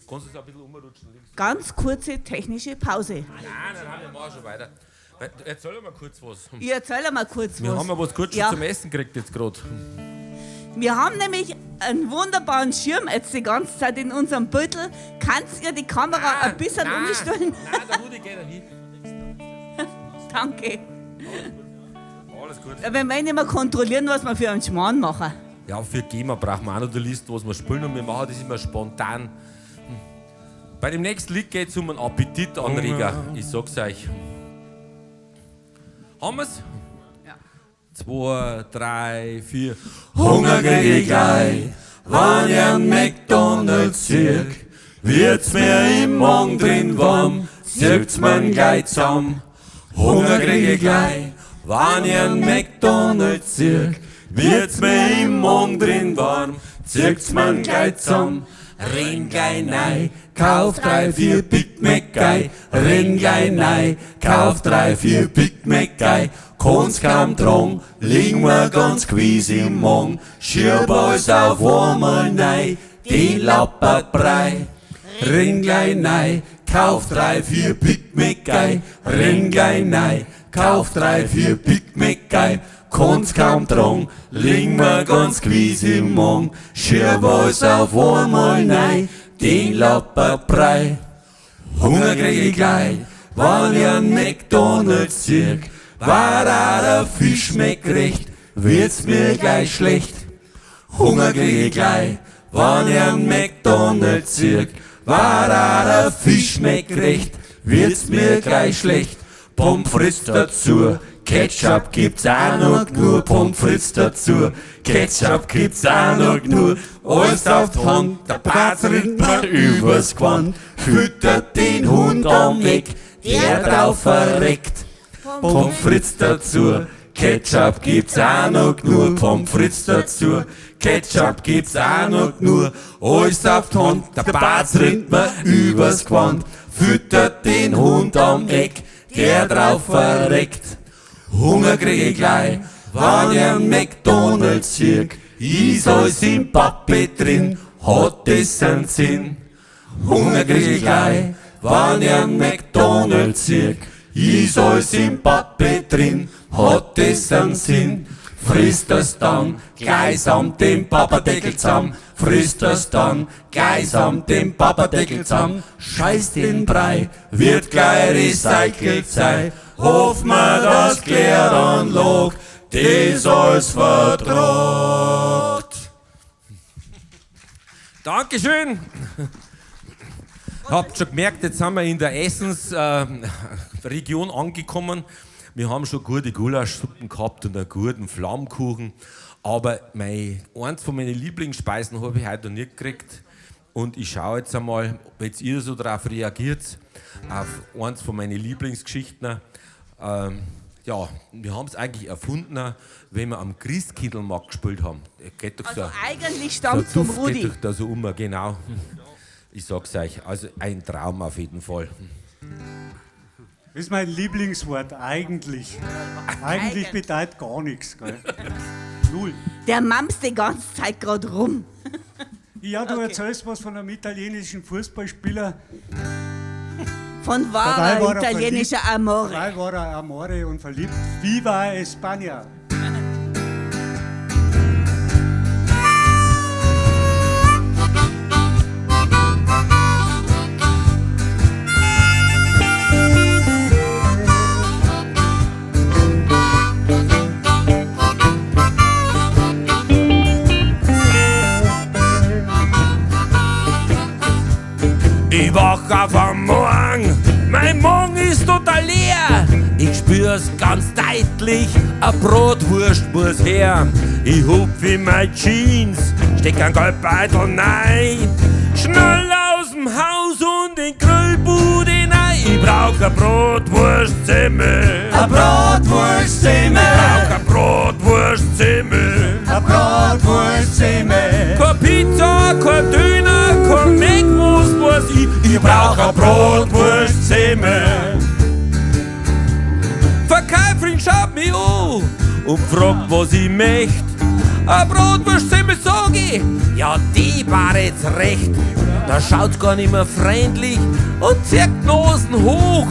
Kannst du es ein bisschen umrutschen links? Ganz kurze technische Pause. Nein, nein, nein, wir machen schon weiter. Erzähl mal kurz was. Ich erzähle mal kurz Wir was. haben ja was kurz Ja. schon zum Essen gekriegt jetzt gerade. Wir haben nämlich einen wunderbaren Schirm jetzt die ganze Zeit in unserem Beutel. Kannst ihr die Kamera ein bisschen umstellen? Nein, der Rudi geht da hin. Danke. Alles gut. Ja, wir wollen immer kontrollieren, was wir für einen Schmarrn machen. Ja, für GEMA brauchen wir auch noch die Liste, was wir spielen und wir machen das immer spontan. Bei dem nächsten Lied geht es um einen Appetitanreger. Ich sag's euch. Haben wir's? Ja. 2, 3, 4. Hunger krieg ich gleich, wann ich einen McDonald's sieg. Wird's mir im Magen drin warm, zirkt's mir'n gleich zusammen. Hunger krieg ich gleich, wann ich einen McDonald's sieg. Wird's mir im Magen drin warm, zirkt's mir'n gleich zusammen. Renn gleich nei, kauf 3, 4 Big Mac gei. Renn gleich nei, kauf 3, 4 Big Mac gei. Kann's kaum tragen, liegen wir ganz gewiss im Magen. Schieb alles auf einmal nei, den Lapperbrei. Renn gleich nei, kauf 3, 4 Big Mac gei. Renn gleich nei, kauf 3, 4 Big Mac gei. Kann's kaum tragen, liegen wir ganz gewiss im Magen. Schieb alles auf einmal nei, den Lapperbrei. Hunger krieg ich gleich, wann ich an McDonalds sieg. War auch der Fisch schmeckt recht, wird's mir gleich schlecht. Hunger krieg ich gleich, wann ich an McDonalds sieg. War auch der Fisch schmeckt recht, wird's mir gleich schlecht. Pommes frites dazu, Ketchup gibt's auch noch genug, Pommes frites dazu, Ketchup gibt's auch noch genug. Alles auf die Hand, der Bart rinnt mir übers Gewand, füttert den Hund am Eck, der drauf verreckt. Pommes frites dazu, Ketchup gibt's auch noch genug, Pommes frites dazu, Ketchup gibt's auch noch genug. Alles auf die Hand, der Bart rinnt mir übers Gewand, füttert den Hund am Eck, der drauf verreckt. Hunger krieg ich gleich, wann ich einen McDonalds sieg. Ist alles im Pappe drin, hat das einen Sinn? Hunger krieg ich gleich, wann ich einen McDonalds sieg. Ist alles im Pappe drin, hat das einen Sinn? Frisst das dann gleich samt dem Papadeckel zusammen, frisst das dann gleich samt dem Papadeckel zusammen. Scheiß den Brei, wird gleich recycelt sein. Hoff ma, dass Kläranlage das alles vertragt. Dankeschön. Habt schon gemerkt, jetzt sind wir in der Essensregion angekommen. Wir haben schon gute Gulaschsuppen gehabt und einen guten Flammkuchen. Aber eins von meinen Lieblingsspeisen habe ich heute noch nicht gekriegt. Und ich schaue jetzt einmal, ob jetzt ihr so drauf reagiert, auf eins von meinen Lieblingsgeschichten. Ja, wir haben es eigentlich erfunden, wenn wir am Christkindlmarkt gespielt haben. Geht doch Also so, eigentlich stammt so vom Duft Rudi. geht doch da so um, genau. Ich sag's euch, also ein Traum auf jeden Fall. Das ist mein Lieblingswort, eigentlich. Eigentlich bedeutet gar nichts, gell? Null. Der mamst die ganze Zeit gerade rum. Ja, du erzählst was von einem italienischen Fußballspieler. Von Dabei wahrer war er italienischer verliebt. Amore. Dabei war er Amore und verliebt. Viva España! Ich wach auf am Morgen, mein Magen ist total leer. Ich spür's ganz deutlich, a Brotwurst muss her. Ich hupf in mein Jeans, steck ein Geldbeutel rein. Schnell aus dem Haus und in Grillbude rein. Ich brauch a Brotwurstsemmel. A Bratwurstsemmel. Ich brauch a Brotwurstsemmel. A Bratwurstsemmel. Kein Pizza, kein Döner, kein Mettwurst, was ich. Ich brauch a Bratwurstsemmel. Verkäuferin schaut mich an und fragt, was ich möcht. A Bratwurstsemmel sag ich, ja, die war jetzt recht. Da schaut gar nicht mehr freundlich und zieht die Nosen hoch.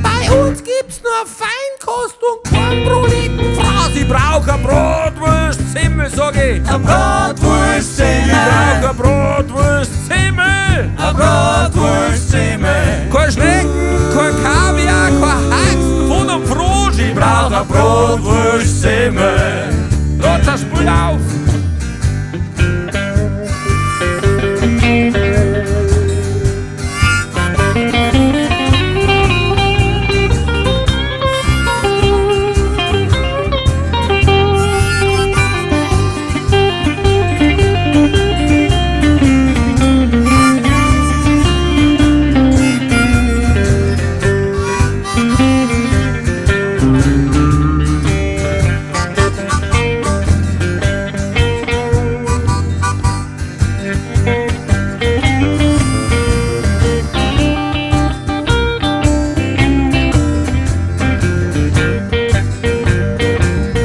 Bei uns gibt's nur Feinkost und kein Proletenfraß. Ich brauch a Bratwurstsemmel, sag ich. A Bratwurstsemmel. Ich brauch a Bratwurstsemmel. A Bratwurstsemmel. Kein Schnecken, kein Kaviar, kein Haxen von einem Frosch. Ich brauch a Bratwurstsemmel. Roger, spül auf!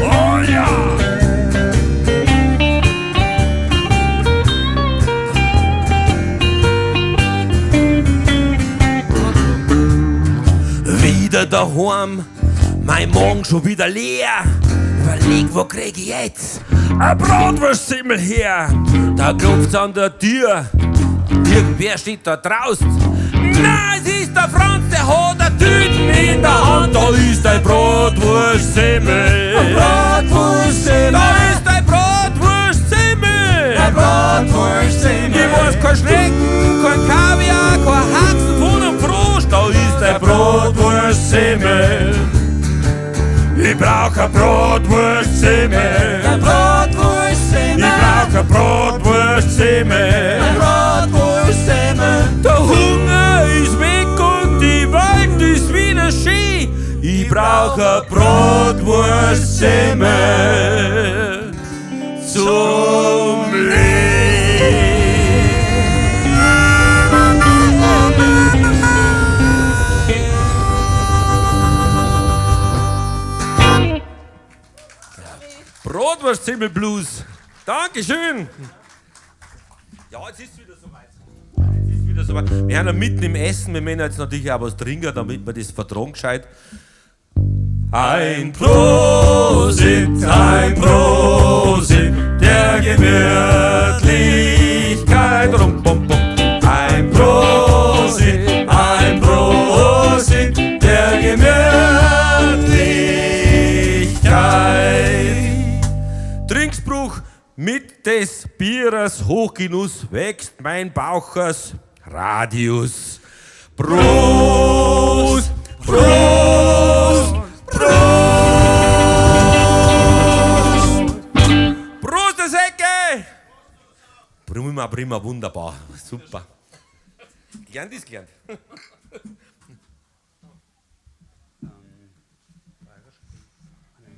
Oh ja! Wieder daheim, mein Magen schon wieder leer. Überleg, wo krieg ich jetzt ein Bratwurstsemmel her? Da klopft's an der Tür. Irgendwer steht da draußen. Nein, es ist der Franz, der hat eine Tüten in der Hand. Da ist ein Bratwurstsemmel. Bratwurstsemmel. Da ist ein Bratwurstsemmel. Ein Bratwurstsemmel. Ich weiß kein Schnecken, kein Kaviar, kein Haxen von einem Frosch. Da ist ein Bratwurstsemmel. Ich brauch ein Bratwurstsemmel. Ein Bratwurstsemmel. Ich brauch ein Bratwurstsemmel. Ein Bratwurstsemmel. Der Hunger ist weg und die Welt ist wieder schön. Ich brauch ein Bratwurstsemmel zum Leben. Bratwurstsemmel Blues. Dankeschön. Ja, jetzt ist es wieder soweit. Jetzt ist wieder soweit. Wir haben ja mitten im Essen, wir müssen jetzt natürlich auch was trinken, damit wir das vertragen gescheit. Ein Prosit, der Gemütlichkeit. Rum, bum, bum. Ein Prosit, der Gemütlichkeit. Trinkspruch: Mit des Bieres Hochgenuss wächst mein Bauchers Radius. Prost, Prost, Prost! Prost, der Säcke! Prima, prima, wunderbar. Super. Gelernt ist gelernt.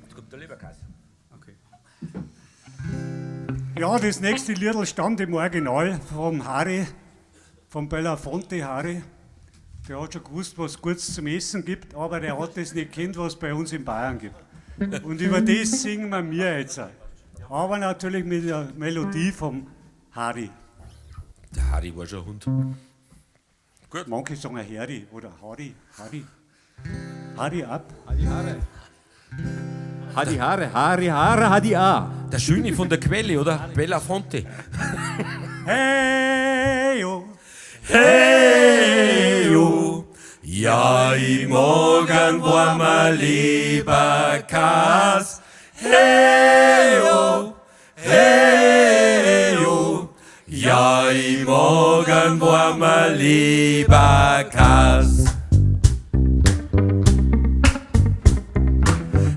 Jetzt kommt der Leberkäse. Ja, das nächste Liedl stammt im Original vom Harry, vom Belafonte Harry. Der hat schon gewusst, was es Gutes zum Essen gibt, aber der hat das nicht kennt, was es bei uns in Bayern gibt. Und über das singen wir mir jetzt. Aber natürlich mit der Melodie vom Harry. Der Harry war schon ein Hund. Gut. Manche sagen Harry oder Harry, Harry. Harry ab. Harry Haare. Hadi Haare, Harry Haare, Hadi A. Der Schöne von der Quelle, oder? Belafonte. Hey, yo. Hey, yo. Ja, ich mag einen warmen Leberkäs. Hey, yo. Hey, yo. Ja, ich mag einen warmen Leberkäs.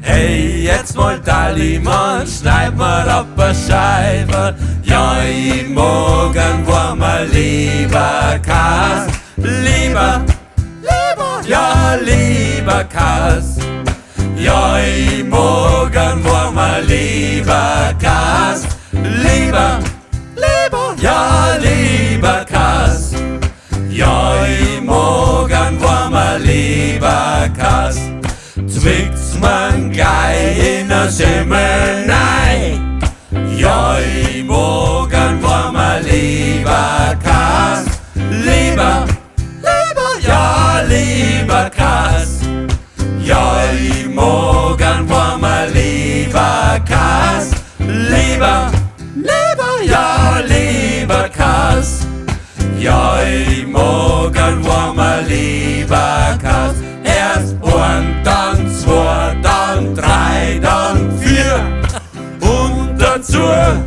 Hey, jetzt mal Dallimann, schneid mir ab a Scheibe. Ja, ich mag einen warmen Leberkäs. Leber, Leber, ja, Leberkäs. Ja, ich mag einen warmen Leberkäs. Leber, Leber, ja, Leberkäs. Ja, ich mag einen warmen Leberkäs. Zwickt's man gleich in der Semmel nein. Ja, ich mag einen warmen Leberkäs. Leber, Leber, ja, Leberkäs. Ja, ich mag einen warmen Leberkäs. Leber, Leber, ja, Leberkäs. Ja, ich mag einen warmen Leberkäs. Erst ein, dann zwei, dann drei, dann vier. Und dazu ein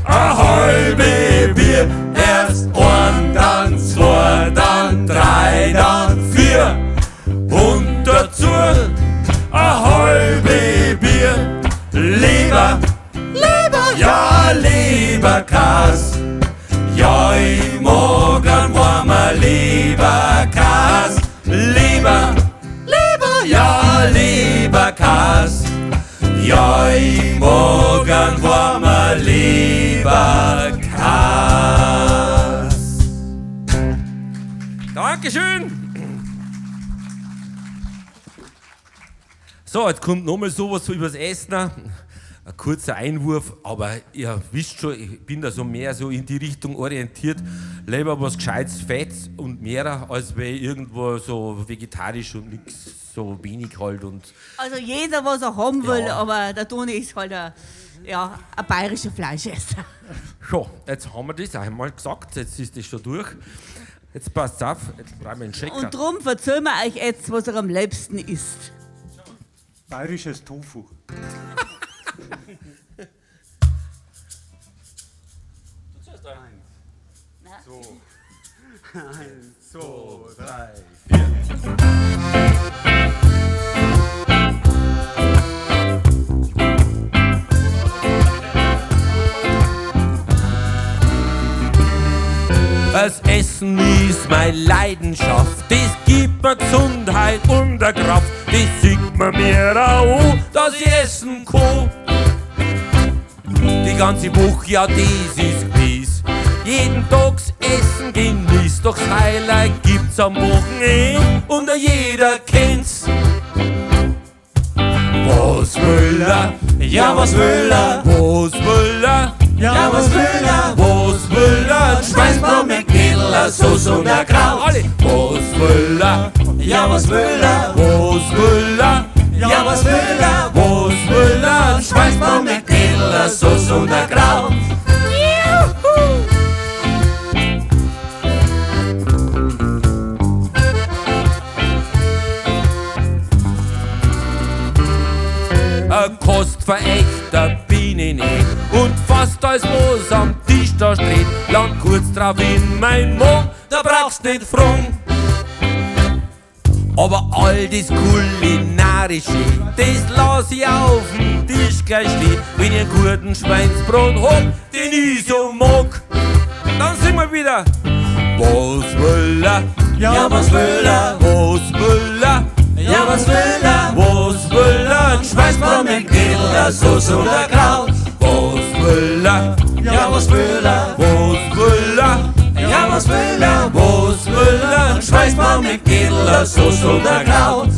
halbe Bier. Erst ein, dann zwei, dann drei, dann vier. Und dazu ein halbe Bier. Leber, Leber, ja, Leberkäs. Ja, ich mag einen warmen Leberkäs. Leber, Leber, ja, Leberkäs. Ja, ich mag einen warmen Leberkäs. Dankeschön! So, jetzt kommt nochmal sowas übers Essen. Ein kurzer Einwurf, aber ihr wisst schon, ich bin da so mehr so in die Richtung orientiert. Lieber was Gescheites, Fettes und mehr, als wenn irgendwo so vegetarisch und nix, so wenig halt. Und also jeder, was er haben will, Ja. aber der Toni ist halt ein bayerischer Fleischesser. Schon, jetzt haben wir das einmal gesagt, jetzt ist das schon durch. Jetzt passt's auf, jetzt brauchen wir einen Shaker. Und drum erzählen wir euch jetzt, was er am liebsten isst. Bayerisches Tofu. Eins, zwei, drei, vier. Das Essen ist meine Leidenschaft, das gibt mir Gesundheit und eine Kraft. Das sieht man mir auch an, dass ich essen kann. Die ganze Woche, ja, das ist gewiss. Jeden Tag's Essen genießt, doch das Highlight gibt's am Wochenende und jeder kennt's. Was will er? Ja, was will er? Was will er? Ja, was will er? Was will er? Schweinsbraten mit Knädel, Soße und ein Kraut. Alle. Was will er? Ja, was will er? Was will er? Ja, was will er? Was will er? Schweinsbraten mit Knädel, Soße und ein Kraut. Ein Kostverächter bin ich nicht und fast alles, was am Tisch da steht, langt kurz drauf in mein Mund, da brauchst nicht fragen. Aber all das Kulinarische, das lass ich auf dem Tisch gleich stehen. Wenn ich einen guten Schweinsbraten hab, den ich so mag, dann singen wir wieder. Was will er? Ja, was will er? Was will er? Ja, was will er? Was will er? Schweinsbraten mit Knädel, Soße und ein Kraut. Was will er? Ja, was will er? Was will er? Ja, was will er? Was will er? Schweinsbraten mit Knädel, Soße und ein Kraut.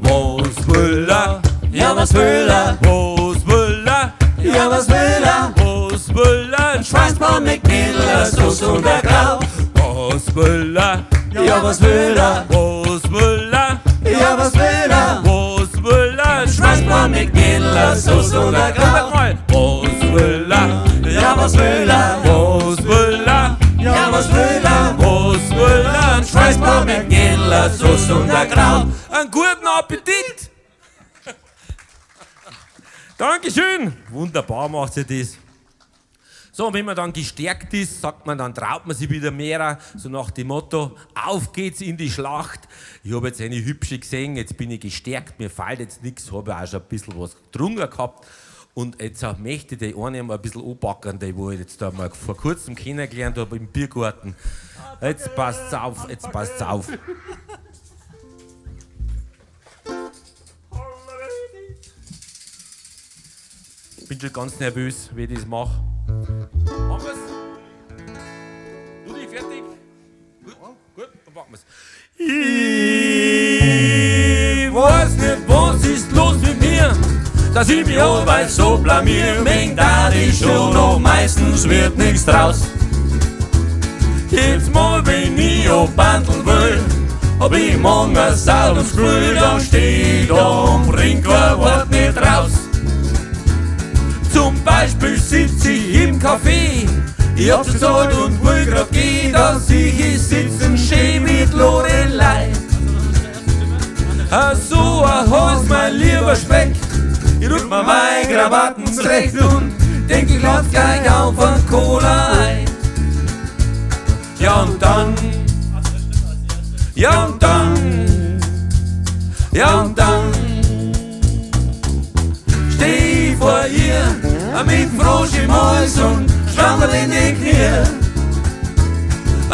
Was will er? Ja, was will er? Was will er? Ja, was will er? Was will er? Schweinsbraten mit Knädel, Soße und ein Kraut. Was will er? Ja, was will er? Was will er? Ja, was will er? Was will er? Schweinsbraten mit Knädel, Soße und ein Kraut. Nochmal. Was will er? Ja, was will er? Was will er? Ja, was will er? Was will er? Schweinsbraten mit Knädel, Soße und ein Kraut. Einen guten Appetit! Dankeschön! Wunderbar macht ihr das. So, und wenn man dann gestärkt ist, sagt man, dann traut man sich wieder mehr, so nach dem Motto, auf geht's in die Schlacht. Ich habe jetzt eine hübsche gesehen, jetzt bin ich gestärkt, mir fällt jetzt nichts, habe auch schon ein bisschen was getrunken gehabt. Und jetzt auch möchte ich die eine mal ein bisschen anpacken, die wo ich jetzt da mal vor kurzem kennengelernt habe im Biergarten. Jetzt passt's auf, jetzt passt's auf. Bin schon ganz nervös, wie ich das mache. Haben wir's? Rudi, fertig? Gut, gut, dann machen wir's. Ich weiß nicht, was ist los mit mir, dass ich mich allweil so blamier. Meng da ich schon noch, meistens wird nix draus. Jedes Mal, wenn ich Bandeln will, hab ich morgen ein Saal und Gefühl, dann steh ich da und bring kein Wort nicht raus. Zum Beispiel sitz ich im Café, ich hab's gezahlt und will grad gehen, da sieh ich sitzen schön mit Lorelei. So ein Hals, mein lieber Speck, ich rück mir meine Krawatten zurecht und denk, ich lad gleich auf ein Cola ein. Ja und dann, ja und dann, ja und dann steh ich vor ihr mit Frosch im Hals und Schwammerl in den Knie.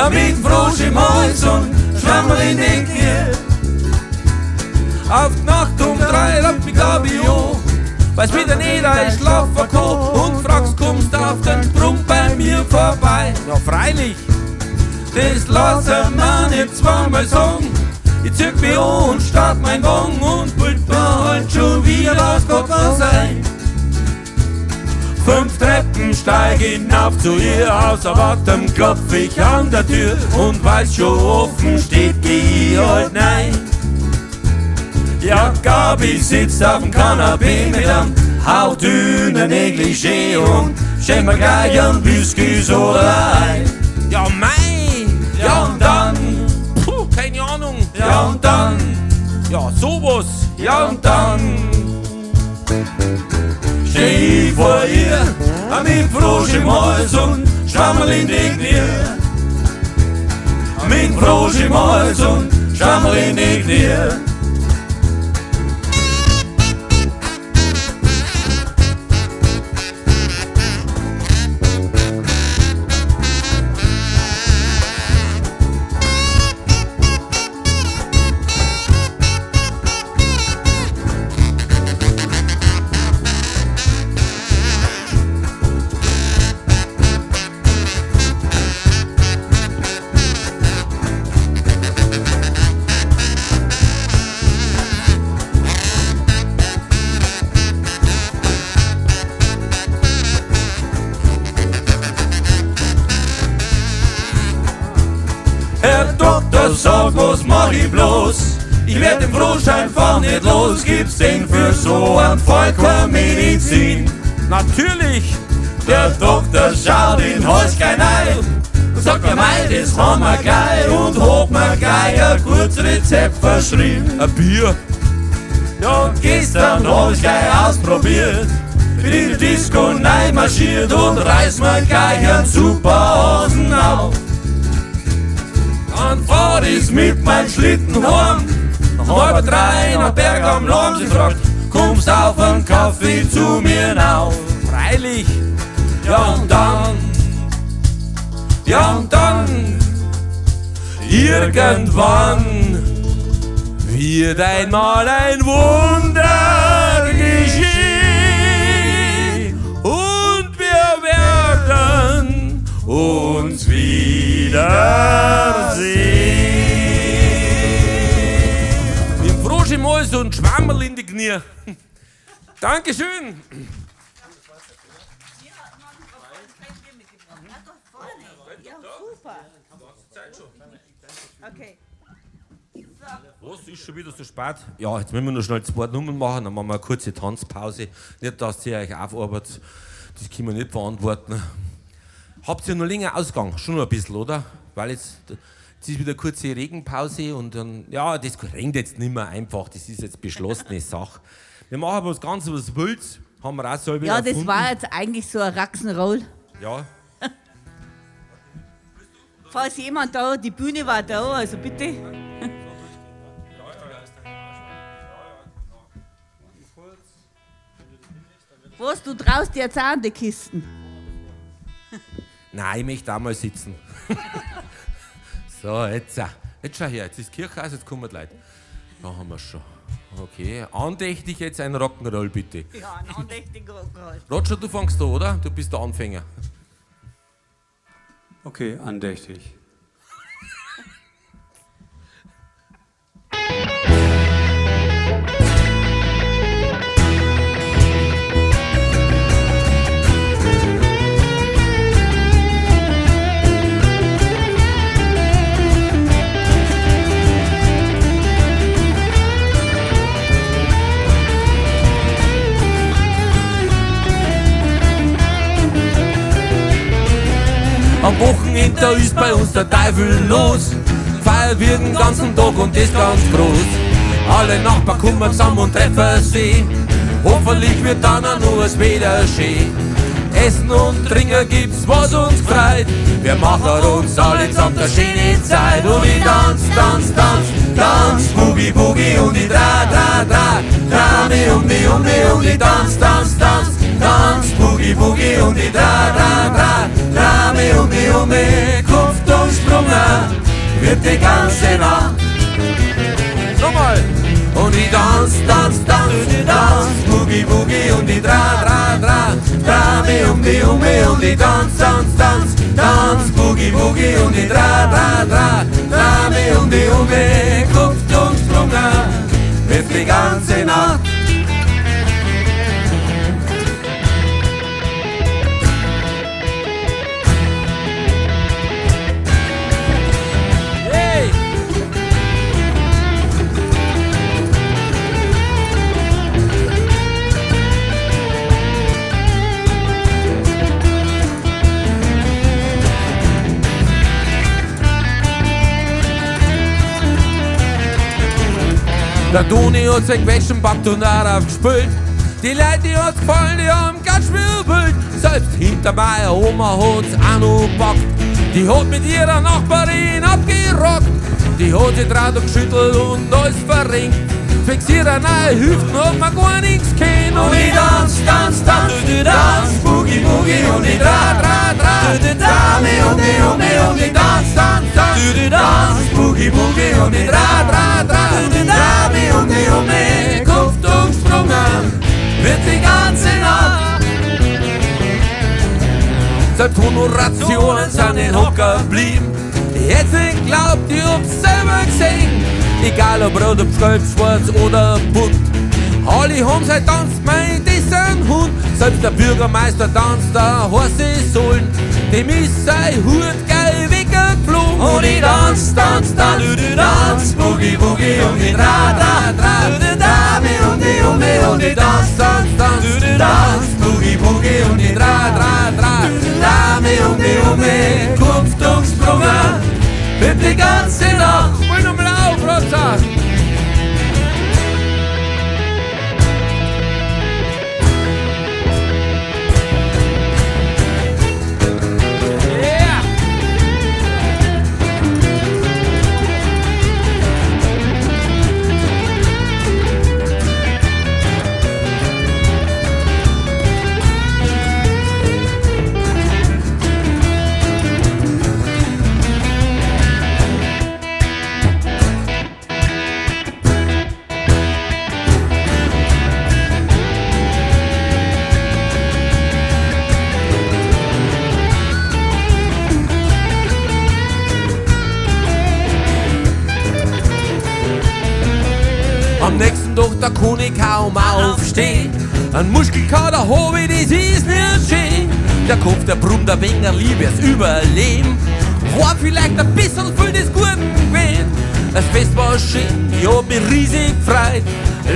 Mit Frosch im Hals und Schwammerl in den Knie. Auf die Nacht um 3 rappt mich glaub ich an, weil's wieder nicht einschlafen kann und fragst, kommst auf den Sprung beim bei mir vorbei. Ja, freilich, das lass ich mir nicht zweimal sagen. Ich zieh mich an und start mein Wagen und bild mir halt schon wieder, was Gott kann sein. 5 Treppen steig hinauf zu ihr Haus, aber dann klopf ich an der Tür und weil's schon offen steht, geh ich halt nein. Ja, Gabi sitzt auf dem Kanapee mit einem hauchdünnen Negligé und schenkt mir gleich einen Whisky oder ein. Ja, mei! Ja, und dann, puh, keine Ahnung. Ja, und dann, ja, sowas. Ja, und dann steh ich vor ihr, mit Frosch im Hals und Schwammerl in die Knie. Mit Frosch im Hals und Schwammerl in die Knie. Herr Doktor, sag, was mach ich bloß? Ich werd den Frosch einfach nicht los. Gibt's denn für so einen Fall keine Medizin? Natürlich! Der Doktor schaut in Hals kein Ei und sagt mir, mei, das haben wir gleich. Und hat mir gleich ein gutes Rezept verschrieben. Ein Bier? Ja, und gestern hab ich's gleich ausprobiert. Bin in die Disco reinmarschiert und reiß mir gleich einen super Hasen auf. Dann fahr ich's mit meinem Schlitten heim. Nach 2:30 nach Berg am Lamm. Sie fragt, kommst auf einen Kaffee zu mir rauf? Freilich, ja und dann, irgendwann wird einmal ein Wunder geschehen und wir werden uns wiedersehen. Mit dem Frosch im Hals und Schwammerl in die Knie. Dankeschön. Okay. Was, ist schon wieder so spät? Ja, jetzt müssen wir noch schnell 2 Nummern machen, dann machen wir eine kurze Tanzpause. Nicht, dass ihr euch aufarbeitet, das können wir nicht verantworten. Habt ihr noch länger Ausgang? Schon noch ein bisschen, oder? Weil jetzt ist wieder eine kurze Regenpause und dann, ja, das regnet jetzt nicht mehr einfach, das ist jetzt beschlossene Sache. Wir machen was ganz was Wildes, haben wir auch selber Ja, das erfunden. war jetzt eigentlich so ein Raxenroll. Ja. Falls jemand da, die Bühne war da, also bitte. Was, du traust dir jetzt auch an die Kisten? Nein, ich möchte auch mal sitzen. So, jetzt schau her, jetzt ist Kirchhaus, jetzt kommen die Leute. Da haben wir schon. Okay, andächtig jetzt ein Rock'n'Roll, bitte. Ja, ein andächtiger Rock'n'Roll. Roger, du fängst da, oder? Du bist der Anfänger. Okay, andächtig. Am Wochenende ist bei uns der Teufel los. Feiern wir den ganzen Tag und das ganz groß. Alle Nachbarn kommen zusammen und treffen sich. Hoffentlich wird dann auch noch das Wetter schön. Essen und Trinken gibt's, was uns freut. Wir machen uns alle zusammen eine schöne Zeit. Und ich tanz, tanz, tanz, tanz, Boogie, Boogie und ich dra, dra, dra, dra mich um die, um die, um die, tanz, tanz, tanz, tanz, Boogie, Boogie und ich dra, dra, dra, dra mich um die, um die, Kupft und Sprungen wird die ganze Nacht. Nochmal! Und ich tanz, tanz, tanz, tanz, Boogie, Boogie und ich dra, dra, dra, dra mich um die, die Umme und ich tanz, tanz, tanz, tanz, Boogie, Boogie und ich dra, dra, dra, dra mich um die Umme, kupft und sprungen, wird die ganze Nacht. Hey! Der Toni hat sein Gewäsch packt und darauf gespielt. Die Leute, die hat's gefallen, die haben ganz schwirbelt. Selbst hinter meiner Oma hat's auch noch gepackt. Die hat mit ihrer Nachbarin abgerockt. Die hat sich draht und geschüttelt und alles verrenkt. Zwecks ihrer neuen Hüften hat man gar nichts kennt. Und ich tanz, tanz, tanz, tanz, Boogie, Boogie und ich dra, dra, dra, dra mich um die Umme und ich tanz, tanz, tanz, tanz, Boogie, Boogie und ich dra, dra, dra, dra mich um die Umme, kupft und gesprungen, wird die ganze Nacht. Selbst Honorationen sind in Hocker geblieben. Ich hätt's nicht geglaubt, ich hab's selber gesehen. Egal ob rot, ob gelb, schwarz oder bunt. Alle haben seit Tanz, mein, das sind Hund. Selbst der Bürgermeister tanzt, der heiße Sohlen. Dem ist sein Hut geil weggeflogen. Und ich tanz, tanz, tanz, tanz, Boogie, Boogie und ich dra, dra, dra, dra mich um die Umme und ich tanz, tanz, tanz, tanz, Boogie, Boogie und ich dra, dra, dra, dra mich um die Umme, kupft und gesprungen, wird die ganze Nacht. Spiel nochmal auf, Roger! Yeah! Am nächsten Tag, da kann ich kaum aufstehen. Ein Muskelkater hab ich, das ist nicht schön. Der Kopf, der brummt ein wenig, ein liebes Überleben. War vielleicht ein bisschen viel des Guten gewesen. Das Fest war schön, ich hab mich riesig gefreut.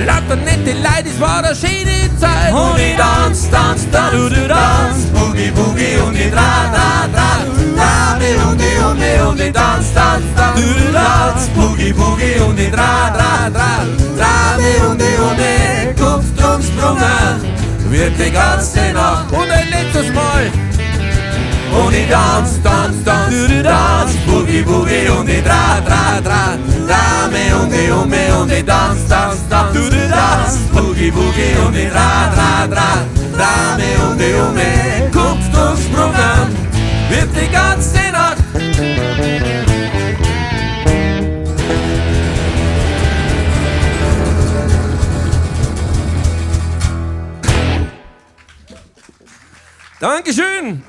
Lauter nette Leute, es war eine schöne Zeit. Und ich tanz, tanz, tanz, tanz, Boogie, Boogie und ich dra, dra, dra, dra mich um die Umme und ich tanz, tanz, tanz, tanz, Boogie, Boogie und ich dra, dra, dra, dra mich um die Umme, kupft und sprungen, wird die ganze Nacht. Und ein letztes Mal. Und ich tanz, tanz, tanz, tanz, Boogie, Boogie und ich dra, dra, dra, dra mich um die Umme und ich tanz, tanz, tanz, tanz, Boogie, Boogie und ich dra, dra, dra, dra mich um die Umme, kupft und sprungen, wird die ganze Nacht. Dankeschön.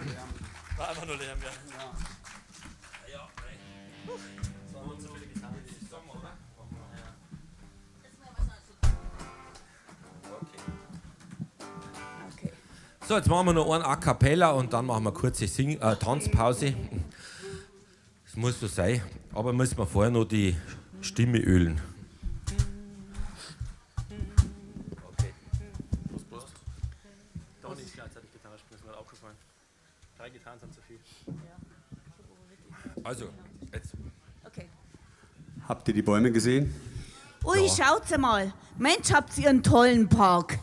So, jetzt machen wir noch einen A Cappella und dann machen wir kurze Sing Tanzpause. Das muss so sein, aber müssen wir vorher noch die Stimme ölen. Doch nicht gleichzeitig Gitarre spielen, ist mir aufgefallen. 3 Gitarren sind zu viel. Also, jetzt. Okay. Habt ihr die Bäume gesehen? Ui, schaut's mal. Mensch, habt ihr einen tollen Park.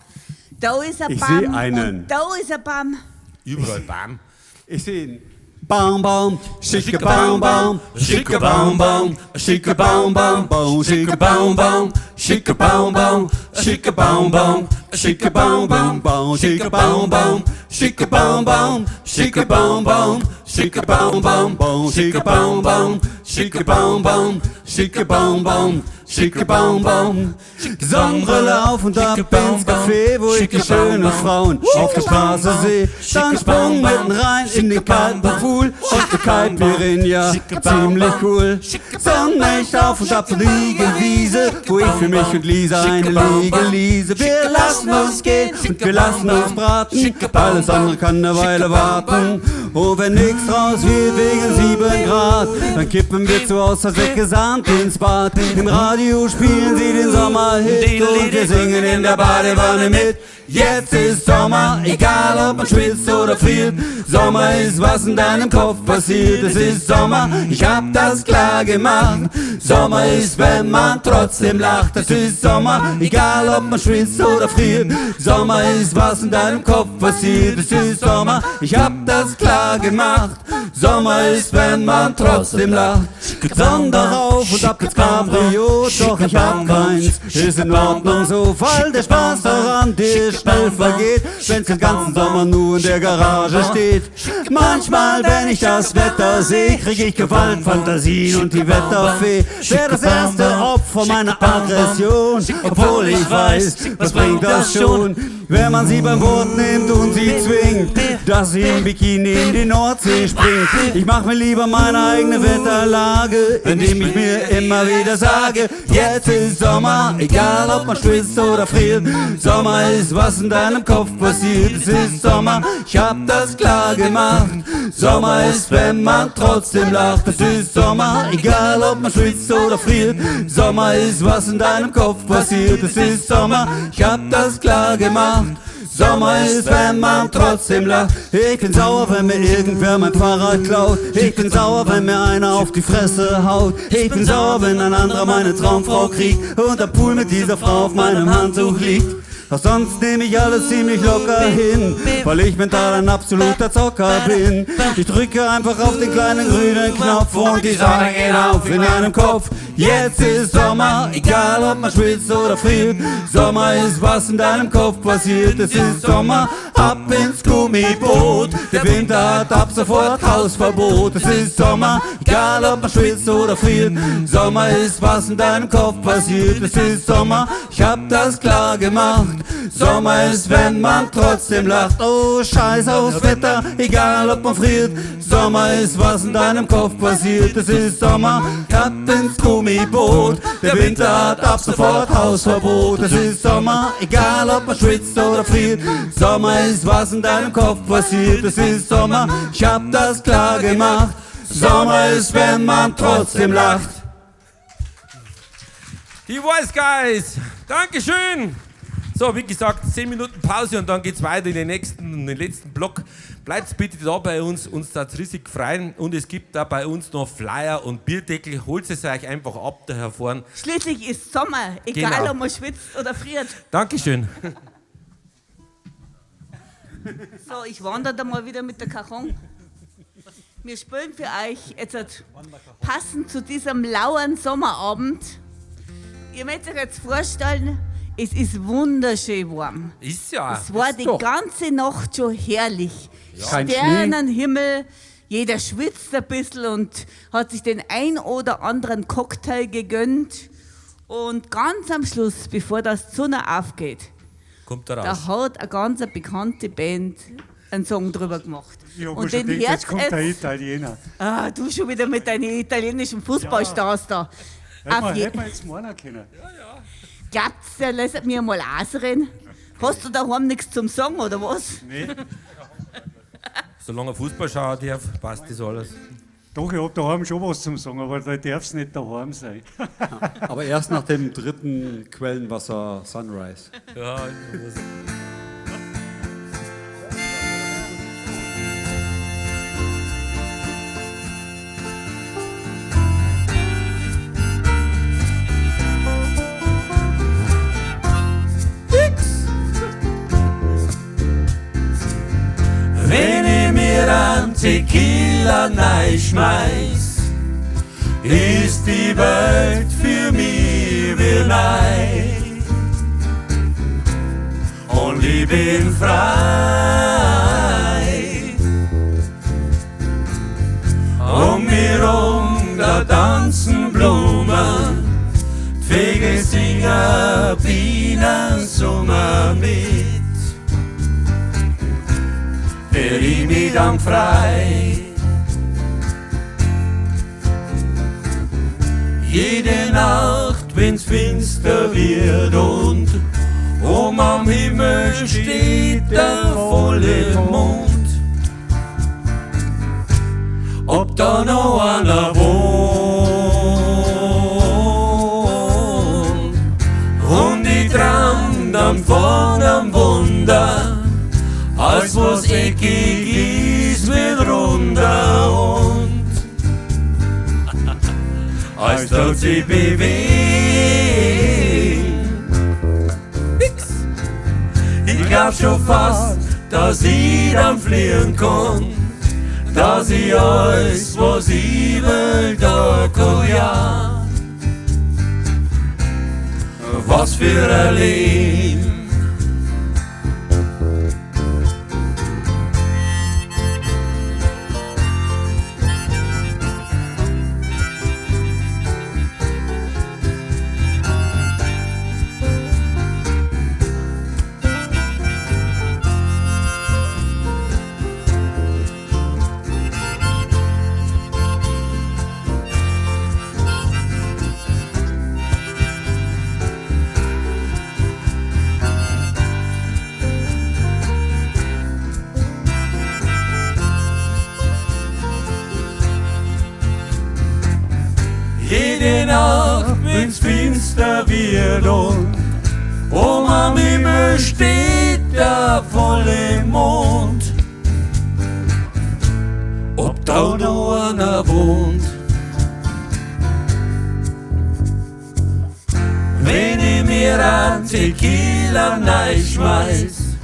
Da ist ein Ich Baum. seh einen. Und da ist ein Baum. Überall Bam. Ich sehe ihn. Baum, Baum, schicke Baum, Baum, schicke Baum, Baum, schicke Baum, Baum, Baum, schicke Baum, Baum, schicke Baum, Baum, schicke Baum, Baum, schicke Baum, Baum, Baum, schicke Baum, Baum, schicke Baum, Baum, schicke Baum, Baum, schicke Baum, Baum, Baum, schicke Baum, Baum, schicke Baum, Baum, schicke Baum, Baum, schicke Baum, Baum. Sonnenbrille auf und ab ins Café, wo ich die schönen Frauen auf der Straße seh. Dann sprung mitten rein in den kalten Pool und die Caipirinha, ziemlich cool. Sonnenlicht auf und ab zur Liegewiese, wo ich für mich und Lisa eine Liege liese. Wir lassen uns gehen und wir lassen uns braten, alles andere kann eine Weile warten. Oh, wenn nix draus wird wegen 7 Grad, dann kippen wir zu Hause Säcke Sand ins Bad. Im Radio spielen sie den Sommerhit und wir singen in der Badewanne mit. Jetzt ist Sommer, egal ob man schwitzt oder friert. Sommer ist, was in deinem Kopf passiert. Es ist Sommer, ich hab das klar gemacht. Sommer ist, wenn man trotzdem lacht. Es ist Sommer, egal ob man schwitzt oder friert. Sommer ist, was in deinem Kopf passiert. Es ist Sommer, ich hab das klar gemacht. Sommer ist, wenn man trotzdem lacht. Sonder rauf und ab ins Cabrio, doch ich hab keins. Ist in Ordnung so, weil der Spaß daran dir schnell vergeht, wenn's den ganzen Sommer nur in der Garage steht. Manchmal, wenn ich das Wetter seh, krieg ich Gewaltfantasien und die Wetterfee wär das erste Opfer meiner Aggression, obwohl ich weiß, was bringt das schon, wenn man sie beim Wort nimmt und sie zwingt, dass sie im Bikini in die Nordsee springt. Ich mach mir lieber meine eigene Wetterlage, indem ich mir immer wieder sage, jetzt ist Sommer, egal ob man schwitzt oder friert. Sommer ist, was in deinem Kopf passiert. Es ist Sommer, ich hab das klar gemacht. Sommer ist, wenn man trotzdem lacht. Es ist Sommer, egal ob man schwitzt oder friert. Sommer ist, was in deinem Kopf passiert. Es ist Sommer, ich hab das klar gemacht. Sommer ist, wenn man trotzdem lacht. Ich bin sauer, wenn mir irgendwer mein Fahrrad klaut. Ich bin sauer, wenn mir einer auf die Fresse haut. Ich bin sauer, wenn ein anderer meine Traumfrau kriegt und am Pool mit dieser Frau auf meinem Handtuch liegt. Doch sonst nehme ich alles ziemlich locker hin, weil ich mental ein absoluter Zocker bin. Ich drücke einfach auf den kleinen grünen Knopf und die Sonne geht auf in meinem Kopf. Jetzt ist Sommer, egal ob man schwitzt oder friert. Sommer ist, was in deinem Kopf passiert. Es ist Sommer, ab ins Gummiboot. Der Winter hat ab sofort Hausverbot. Es ist Sommer, egal ob man schwitzt oder friert. Sommer ist, was in deinem Kopf passiert. Es ist Sommer, ich hab das klar gemacht. Sommer ist, wenn man trotzdem lacht. Oh, scheiß aufs Wetter, egal ob man friert. Sommer ist, was in deinem Kopf passiert. Es ist Sommer, ab ins Gummiboot. Der Winter hat ab sofort Hausverbot. Es ist Sommer, egal ob man schwitzt oder friert. Sommer ist, was in deinem Kopf passiert. Es ist Sommer, ich hab das klar gemacht. Sommer ist, wenn man trotzdem lacht. Die Voice Guys, Dankeschön. So, wie gesagt, 10 Minuten Pause und dann geht's weiter in den letzten Block. Bleibt bitte da bei uns, uns da riesig freuen. Und es gibt da bei uns noch Flyer und Bierdeckel. Holt es euch einfach ab da hervorn. Schließlich ist Sommer, egal genau, ob man schwitzt oder friert. Dankeschön. So, ich wandere da mal wieder mit der Cajon. Wir spielen für euch jetzt passend zu diesem lauen Sommerabend. Ihr müsst euch jetzt vorstellen, es ist wunderschön warm. Ist ja. Es war die ganze Nacht schon herrlich. Ja. Sternenhimmel, jeder schwitzt ein bisschen und hat sich den ein oder anderen Cocktail gegönnt. Und ganz am Schluss, bevor das die Sonne aufgeht, kommt da raus. Da hat eine ganz bekannte Band einen Song drüber gemacht. Ich hab und schon gedacht, jetzt kommt der Italiener. Ah, du schon wieder mit deinen italienischen Fußballstars da. Hätten wir jetzt meinen können. Ja, ja. Glaubt's, der lässt mir mal ausreden? Hast du daheim nichts zum Sagen, oder was? Nee. Solange er Fußball schauen darf, passt das alles. Doch, ich hab daheim schon was zum Sagen, aber da darf's nicht daheim sein. Aber erst nach dem dritten Quellenwasser Sunrise. Ja, ich muss. Wenn ich mir einen Tequila reinschmeiß, ist die Welt für mich wie neu. Und ich bin frei. Um mich rum, da tanzen Blumen, die Wiener Sommer mit, wär ich mich dann frei. Jede Nacht, wenn's finster wird und oben am Himmel steht der volle Mond, ob da noch einer wohnt. Und ich traum dann von einem Wunder, als was eckig ist, wird runder und als dort sie bewegt. Ich glaub schon fast, dass ich dann fliehen kann, dass ich alles, was ich will, da kann, ja. Was für ein Leben. Jede Nacht, wenn's finster wird und oben am Himmel steht der volle Mond, ob da noch einer wohnt. Wenn ich mir ein Tequila reinschmeiß,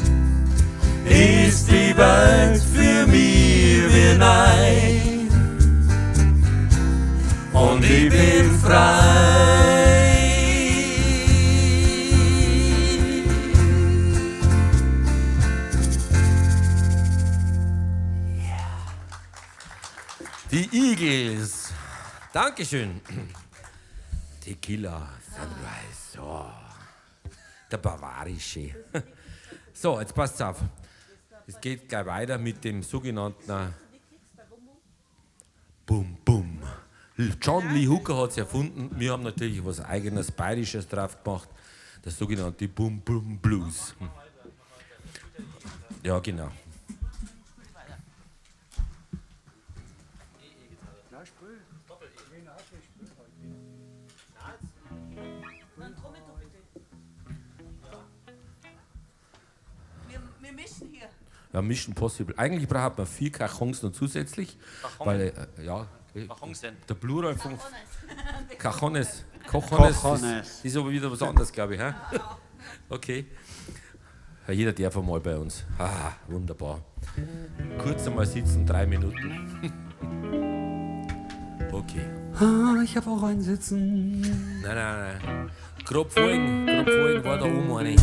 ist die Welt für mich wie neu. Und ich bin frei. Die Eagles. Dankeschön. Tequila Sunrise. Oh, der bayerische. So, jetzt passt's auf. Es geht gleich weiter mit dem sogenannten Bum Bum. John Lee Hooker hat es erfunden. Wir haben natürlich was eigenes Bayerisches drauf gemacht. Das sogenannte Bum Bum Blues. Ja, genau. Wir mischen hier. Ja, Mission Possible. Eigentlich braucht man 4 Cajons noch zusätzlich. Weil, ja, der Plural von Cajones. Cojones. Ist aber wieder was anderes, glaube ich. Hä? Okay. Ja, jeder darf einmal bei uns. Ah, wunderbar. Kurz einmal sitzen, 3 Minuten. Okay. Ah, ich habe auch einen Sitzen. Nein, nein, nein. Grob vorhin war da oben eine.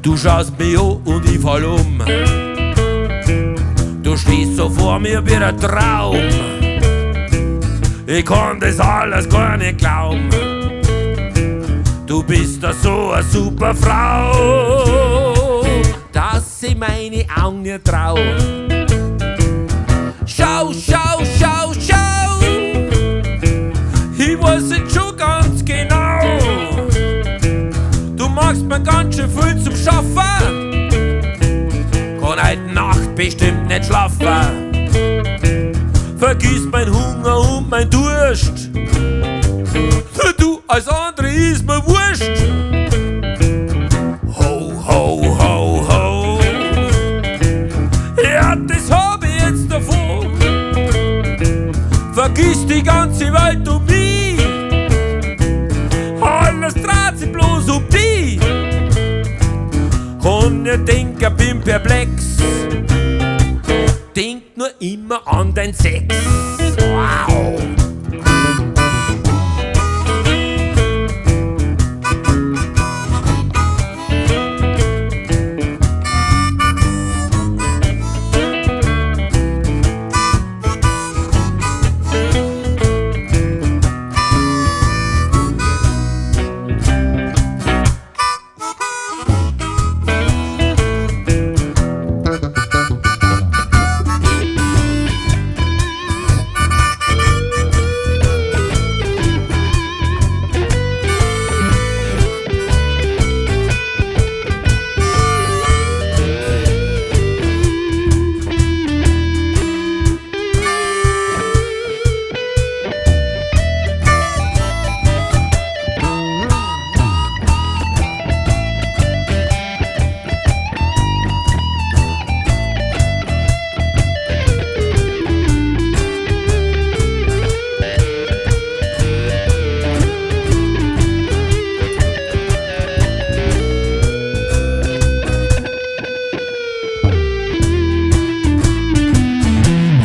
Du schaust mich an und ich fall um. Du stehst so vor mir wie ein Traum. Ich kann das alles gar nicht glauben. Du bist da so eine super Frau, dass ich meine Augen nicht trau. Schau, schau, schau, schau, ich weiß jetzt schon ganz genau. Du machst mir ganz schön viel zum Schaffen. Kann heute Nacht bestimmt nicht schlafen. Vergiss mein Hunger und mein Durst. Du als andere ist mir wurscht. Ho, ho, ho, ho. Ja, das hab ich jetzt davon. Vergiss die ganze Welt um mich. Alles dreht sich bloß um dich. Kann nicht denken, bin perplex. immer an den Sex. Wow!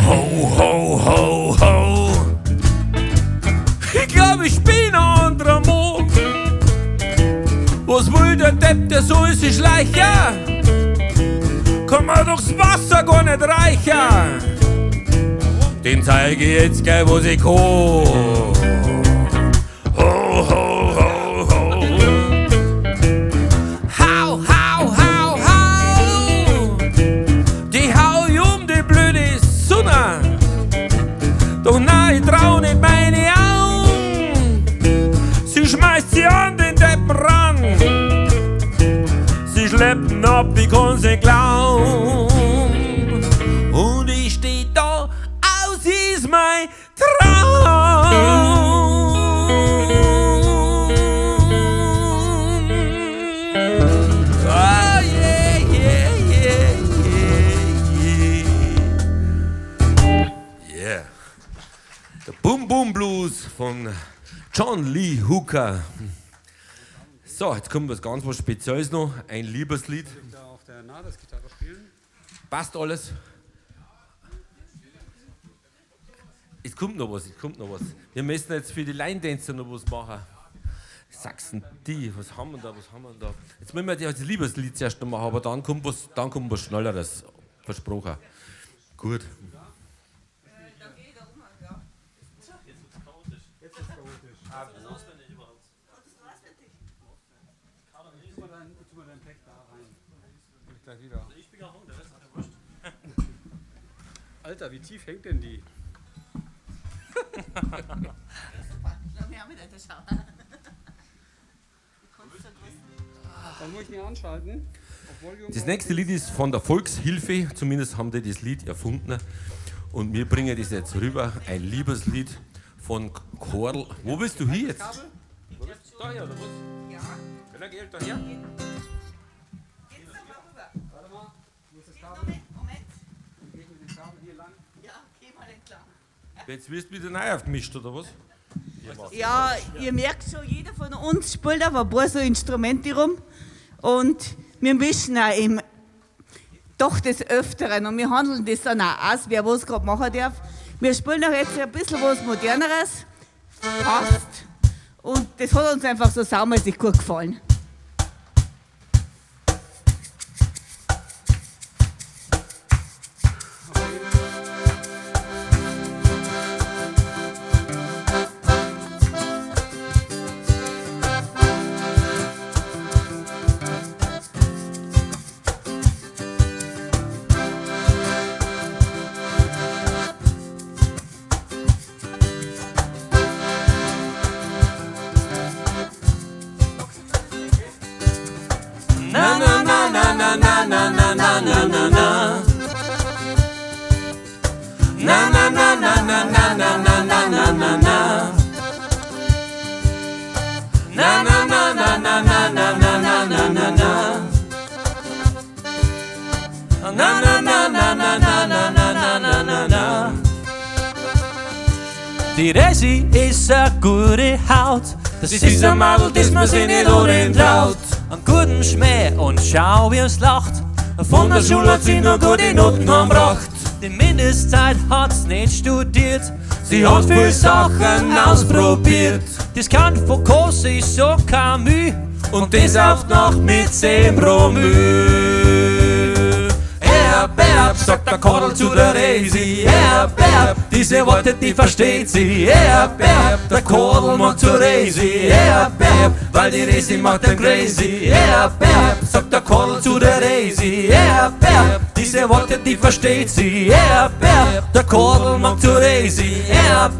Ho, ho, ho, ho. Ich glaub, ich bin ein anderer Mann. Was will der Depp, der soll sich schleichen? Kann man durchs Wasser gar nicht reichen. Dem zeig ich jetzt gleich, was ich kann. Ho, ho, ho, ho. Hau, hau, hau, hau. Die hau ich um, die blöde Sonne. Doch nein, ich trau nicht meine Augen. Sie schmeißt sie an den Deppen ran. Sie schleppen ab, ich kann's nicht glauben. Und ich steh da, aus ist mein Traum. Oh yeah, yeah, yeah, yeah, yeah. Yeah. Der Boom Boom Blues von John Lee Hooker. So, jetzt kommt was ganz was Spezielles noch, ein Liebeslied. Da auf der Nades-Gitarre spielen. Passt alles? Es kommt noch was, es kommt noch was. Wir müssen jetzt für die Line-Dancer noch was machen. Sachsen, die, was haben wir da, was haben wir da? Jetzt müssen wir das Liebeslied zuerst noch machen, aber dann kommt was Schnelleres, versprochen. Gut. Tu mal dein Pech da rein. Ich gleich wieder. Ich bin auch der Rest ist ja wurscht. Alter, wie tief hängt denn die? Dann muss ich die anschalten. Das nächste Lied ist von der Volkshilfe, zumindest haben die das Lied erfunden. Und wir bringen das jetzt rüber, ein Liebeslied von Korl. Wo bist du hier jetzt? Wo bist du da her, oder was? Ja. Ja, geh da her. Geht's doch mal rüber. Warte mal, wo ist das Kabel? Moment. Geht mit dem Kabel hier lang. Ja, geh mal entlang. Jetzt wirst du wieder neu aufgemischt, oder was? Ja, ihr merkt schon, jeder von uns spielt auf ein paar so Instrumente rum. Und wir mischen auch eben doch des Öfteren. Und wir handeln das dann auch aus, wer was gerade machen darf. Wir spielen auch jetzt ein bisschen was Moderneres. Passt. Und das hat uns einfach so saumäßig gut gefallen. Na na na na na na na na na na na na. Na na na na na na na na na na na na. Na na na na na na na na na na na na. Na na na na na na na na na na na na. Die Resi ist a gute Haut. Das ist ein Madel, das man sich nicht ohne traut. Einen guten Schmäh und schau, wie es lacht. Von der Schule hat sie nur gute Noten gebracht. Die Mindestzeit hat's nicht studiert. Sie hat viel Sachen ausprobiert. Das kann von Kosi so kein Müh. Und das auf noch mit 10 Promille. Erb, sagt der Karl zu der Resi. Erb, diese Worte, die versteht sie. Erb, der Karl macht zur Resi. Erb, weil die Resi macht den crazy. Erb, sagt der Karl zu der Resi. Erb, diese Worte, die versteht sie. Erb, der Karl macht zur Resi. Erb,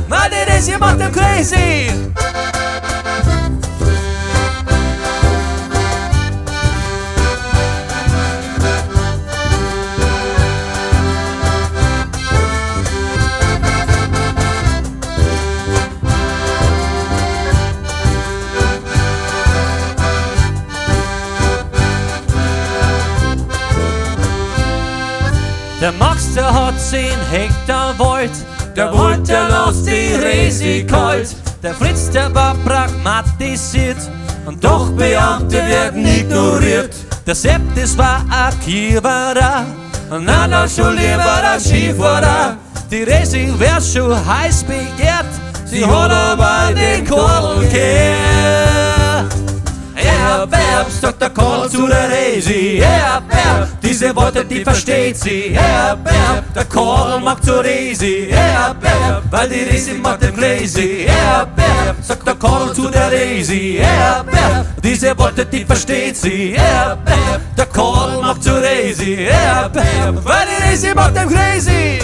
weil die Resi macht den crazy. Der Max, der hat 10 Hektar Wald, der wollte lässt die Resi kalt. Der Fritz, der war pragmatisiert, und doch Beamte werden ignoriert. Der Sepp, das war ein Kiewerer, und na, schon lieber ein Skifahrer. Die Resi wär schon heiß begehrt, sie hat aber den Korl gehört. Erb, sagt der Karl zu der Resi. Erb, diese Worte, die versteht sie. Erb, der Karl macht zur Resi. Erb, weil die Resi macht den crazy. Erb, sagt der Karl zu der Resi. Erb, diese Worte, die versteht sie. Erb, der Karl macht zur Resi. Erb, weil die Resi macht den crazy.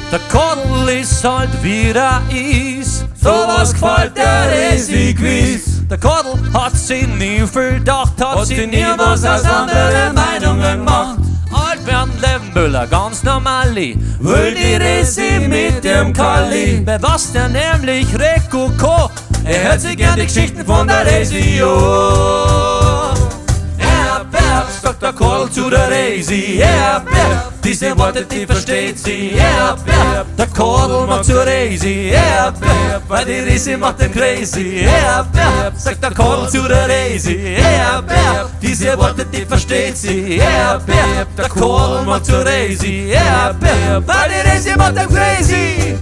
Der Karl ist halt wie er ist, sowas gefällt der Resi gewiss. Der Karl hat sich nie viel gedacht, hat sich nie was aus anderen Meinungen gemacht. Alt werden Löwenbüller, ganz normali, will die Resi mit dem Kalli. Bei was der nämlich Rekoko, er hört sich gern die Geschichten von der Resi an. Erb, sagt der Karl zu der Resi. Erb, diese Worte, die versteht sie. Erb, der Karl macht zur Resi. Erb, weil die Resi macht den crazy. Erb, sagt der Karl zu der Resi. Erb, diese Worte, die versteht sie. Erb, der Karl macht zur Resi. Erb, weil die Resi macht den crazy.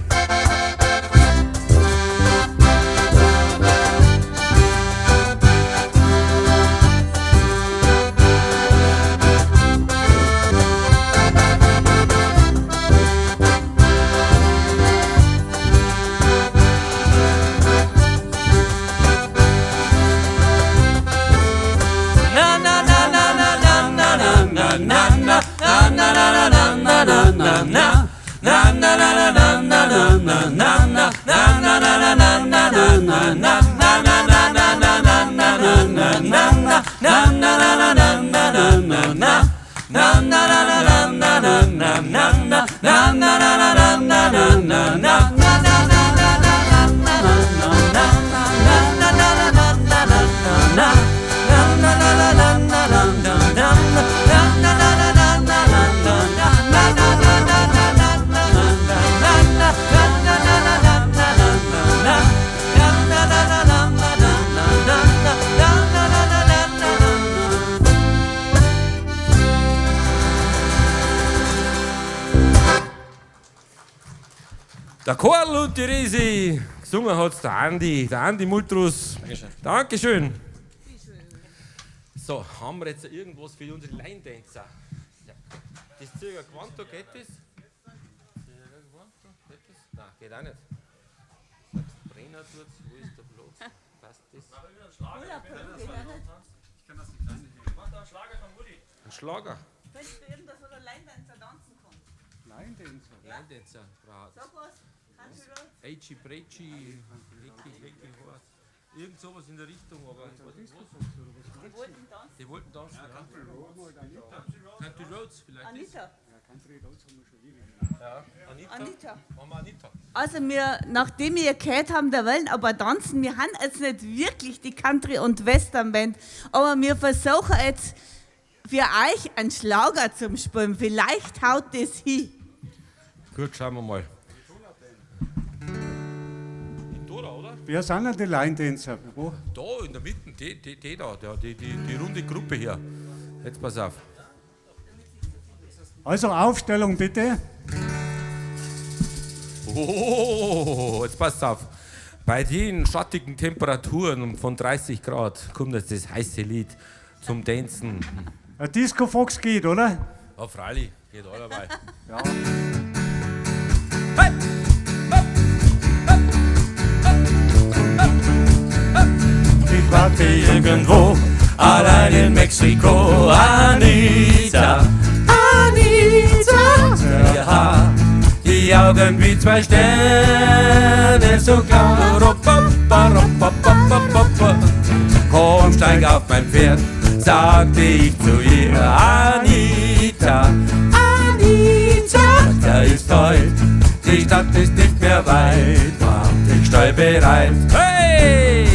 Der Karl und die Resi, gesungen hat's der Andi Multrus. Dankeschön. Dankeschön. So, haben wir jetzt irgendwas für unsere Line-Dancer? Ja. Das Zirka Quanto, geht das? Zirka Quanto, geht das? Nein, geht auch nicht. Brenner tut's, wo ist der Platz? Passt das? Ich kann das nicht reinhängen. Mach da einen Schlager von Mutti. Ein Schlager? Findest du irgendwas, wo der Line-Dancer tanzen kann? Line-Dancer? Line-Dancer braucht. Sag was. Country Roads? Aichi, Breichi, Hecki, Hecki, Hort. Irgend sowas in der Richtung, aber ich weiß nicht was. Die wollten tanzen. Die wollten tanzen, ja. Country Roads. Country Roads vielleicht. Anita. Ja, Ja, Anita. Anita. Machen wir Anita. Also wir, nachdem wir gehört haben, da wollen aber tanzen, wir haben jetzt nicht wirklich die Country- und Western-Band, aber wir versuchen jetzt für euch einen Schlager zum Spielen. Vielleicht haut das hin. Gut, schauen wir mal. In Dora, oder? Wer sind denn die Line-Dancer? Wo? Da in der Mitte, die da, die runde Gruppe hier. Jetzt pass auf. Also Aufstellung bitte. Oh, jetzt passt auf. Bei den schattigen Temperaturen von 30 Grad kommt jetzt das heiße Lied zum Tanzen. Ein Disco Fox geht, oder? Ja, freilich, geht auch dabei. Ja. Hey! Ich warte irgendwo, allein in Mexiko, Anita. Anita! Ja, die Augen wie zwei Sterne, so klar. Komm, steig auf mein Pferd, sagte ich zu ihr, Anita. Anita! Da ist heut, die Stadt ist nicht mehr weit, mach dich steuerbereit. Hey!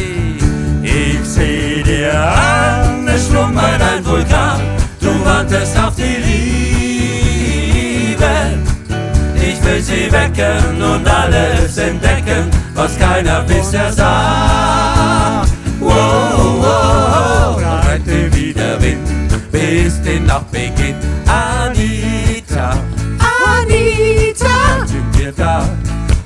Ich seh dir an, es schlummert ein Vulkan, du wartest auf die Liebe. Ich will sie wecken und alles entdecken, was keiner bisher sah. Wow, wow, reite wie der Wind, bis die Nacht beginnt. Anita, Anita, sind wir da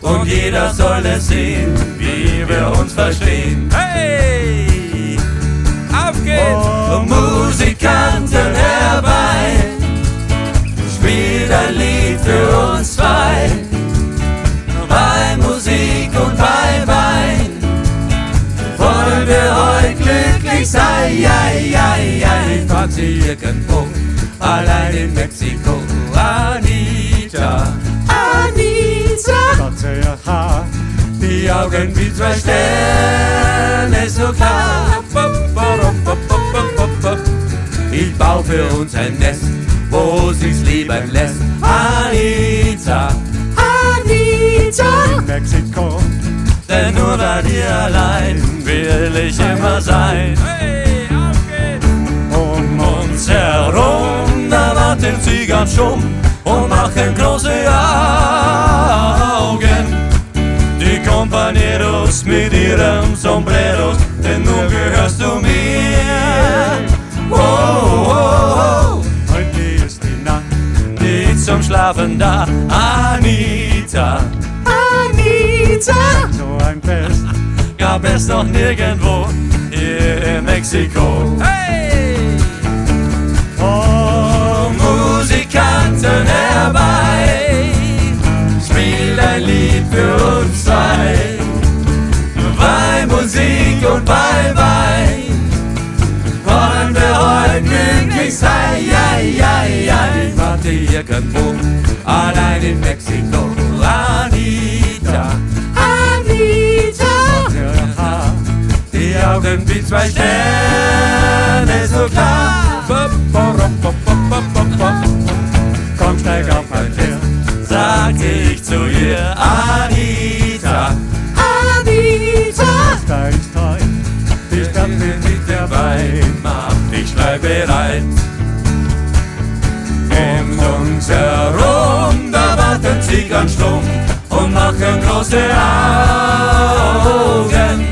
und jeder soll es sehen, wie wir uns verstehen. Hey! Auf geht's! Oh, Musikanten herbei, spielt ein Lied für uns zwei. Bei Musik und bei Wein wollen wir heute glücklich sein. Ja, ja, ja. Ich fand sie irgendwo, allein in Mexiko. Anita, Anita, die Augen wie zwei Sterne, so klar. Ich bau für uns ein Nest, wo sich's lieben lässt. Anita, Anita, In Mexiko. denn nur bei dir allein will ich immer sein. Hey, auf geht's! Um uns herum, da warten sie ganz stumm und machen große Augen. Die Compañeros mit ihren Sombreros, denn nun gehörst du mir. Oh, oh, oh. Heute ist die Nacht. Nicht zum Schlafen da, Anita. Anita! So ein Fest. Gab es noch nirgendwo hier in Mexiko. Hey! Oh, Musikanten herbei, spielt ein Lied für uns zwei. Bei Musik und bei Wein wollen wir heute glücklich sein. Ja, ja, ja. Ich warte irgendwo, allein in Mexiko. Anita, Anita, die Augen wie zwei Sterne, so klar. Komm, steig auf mein Pferd, sagte ich zu ihr, Anita. Anita, Da ist heute die Stadt bin nicht dabei, mach dich schnell bereit. Um uns herum, da warten sie ganz stumm und machen große Augen.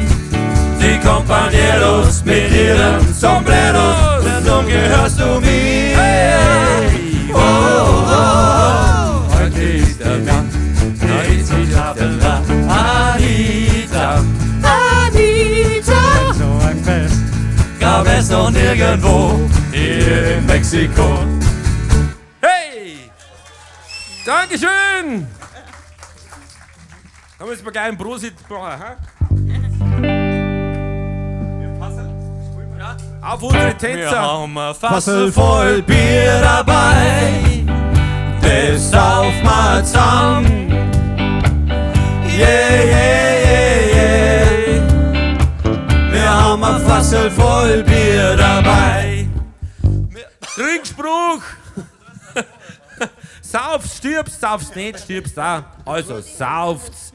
Die Compañeros mit ihren Sombreros, denn nun gehörst du mir. Oh, oh, oh. Heute ist der Nacht, nicht zum Schlafen da, Anita. Anita, so ein Fest. gab es noch nirgendwo hier in Mexiko. Hey! Dankeschön! Da müssen wir gleich einen Prosit machen. Hä? Auf unsere Wir Tänzer! haben ein Fassel voll Bier dabei, das sauf mal zusammen. Yeah, yeah, yeah, yeah. Wir haben ein Fassel voll Bier dabei. Trinkspruch! Saufst, stirbst, saufst nicht, stirbst auch. Also, sauft's.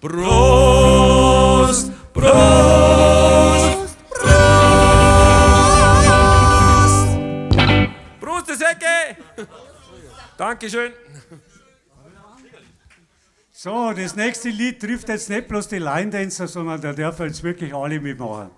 Prost, Prost, Prost. Prost, das Ecke. Dankeschön. So, das nächste Lied trifft jetzt nicht bloß die Line-Dancer, sondern da dürfen jetzt wirklich alle mitmachen.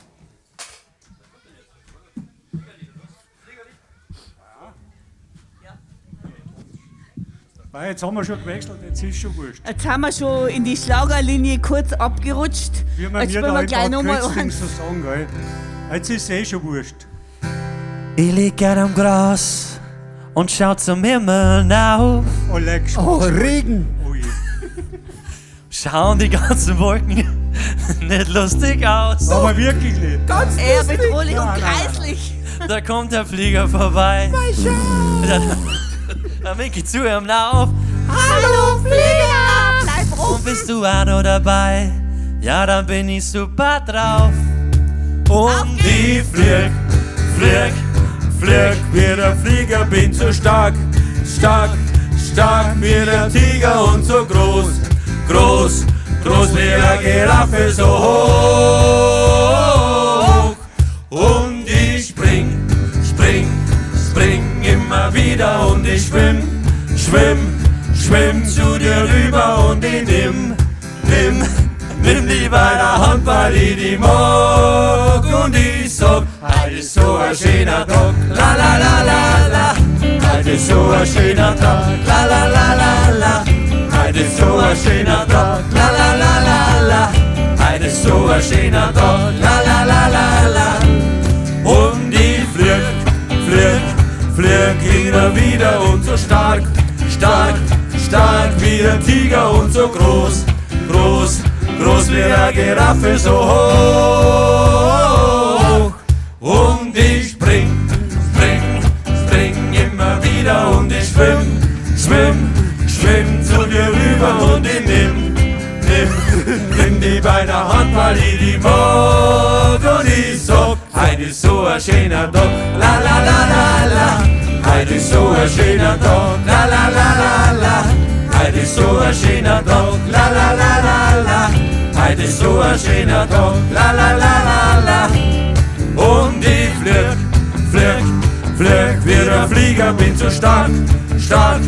Weil jetzt haben wir schon gewechselt, jetzt ist schon wurscht. Jetzt haben wir schon in die Schlagerlinie kurz abgerutscht. Wie man Jetzt mir spielen da wir in gleich Bad nochmal Kötzting eins. so sagen, gell? Jetzt ist eh schon wurscht. Ich lieg gern am Gras und schau zum Himmel auf. Oh, leck, Oh, Regen! Oh je. Schauen die ganzen Wolken nicht lustig aus. Aber wirklich nicht. Ganz Eher lustig. bedrohlich und Nein, nein, nein. kreislich. Da kommt der Flieger vorbei. Da wink ich zu ihm auf. Hallo Flieger! Bleib Und oben! bist du auch noch dabei? Ja, dann bin ich super drauf. Und Ich flieg, flieg, flieg wie der Flieger, bin so stark, stark, stark wie der Tiger und so groß, groß, groß wie eine Giraffe, so hoch. Und ich spring, spring, spring immer wieder und ich schwimm, schwimm, schwimm zu dir rüber und ich nimm, nimm, nimm die bei der Hand, weil ich die mag und ich sag, heute ist so ein schöner Tag, la la la la la, heute ist so ein schöner Tag, la la la la la, heute ist so ein schöner Tag, la la la la la, heute ist so ein schöner Tag, la la la la la. Und ich flieg, flieg, flieg immer wieder und so stark, stark, stark wie der Tiger und so groß, groß, groß wie eine Giraffe, so hoch. Und ich spring, spring, spring immer wieder und ich schwimm, schwimm, schwimm zu dir rüber und ich nimm, nimm, nimm die bei der Hand, weil ich die mag und ich sag, heute ist so ein schöner Tag, la la la la la, heute ist so ein schöner Tag, la la la la la, heute ist so ein schöner Tag, la la la la la, heute ist so ein schöner Tag, la la la la la. Und ich flieg, flieg, flieg wie der Flieger, bin so stark, stark,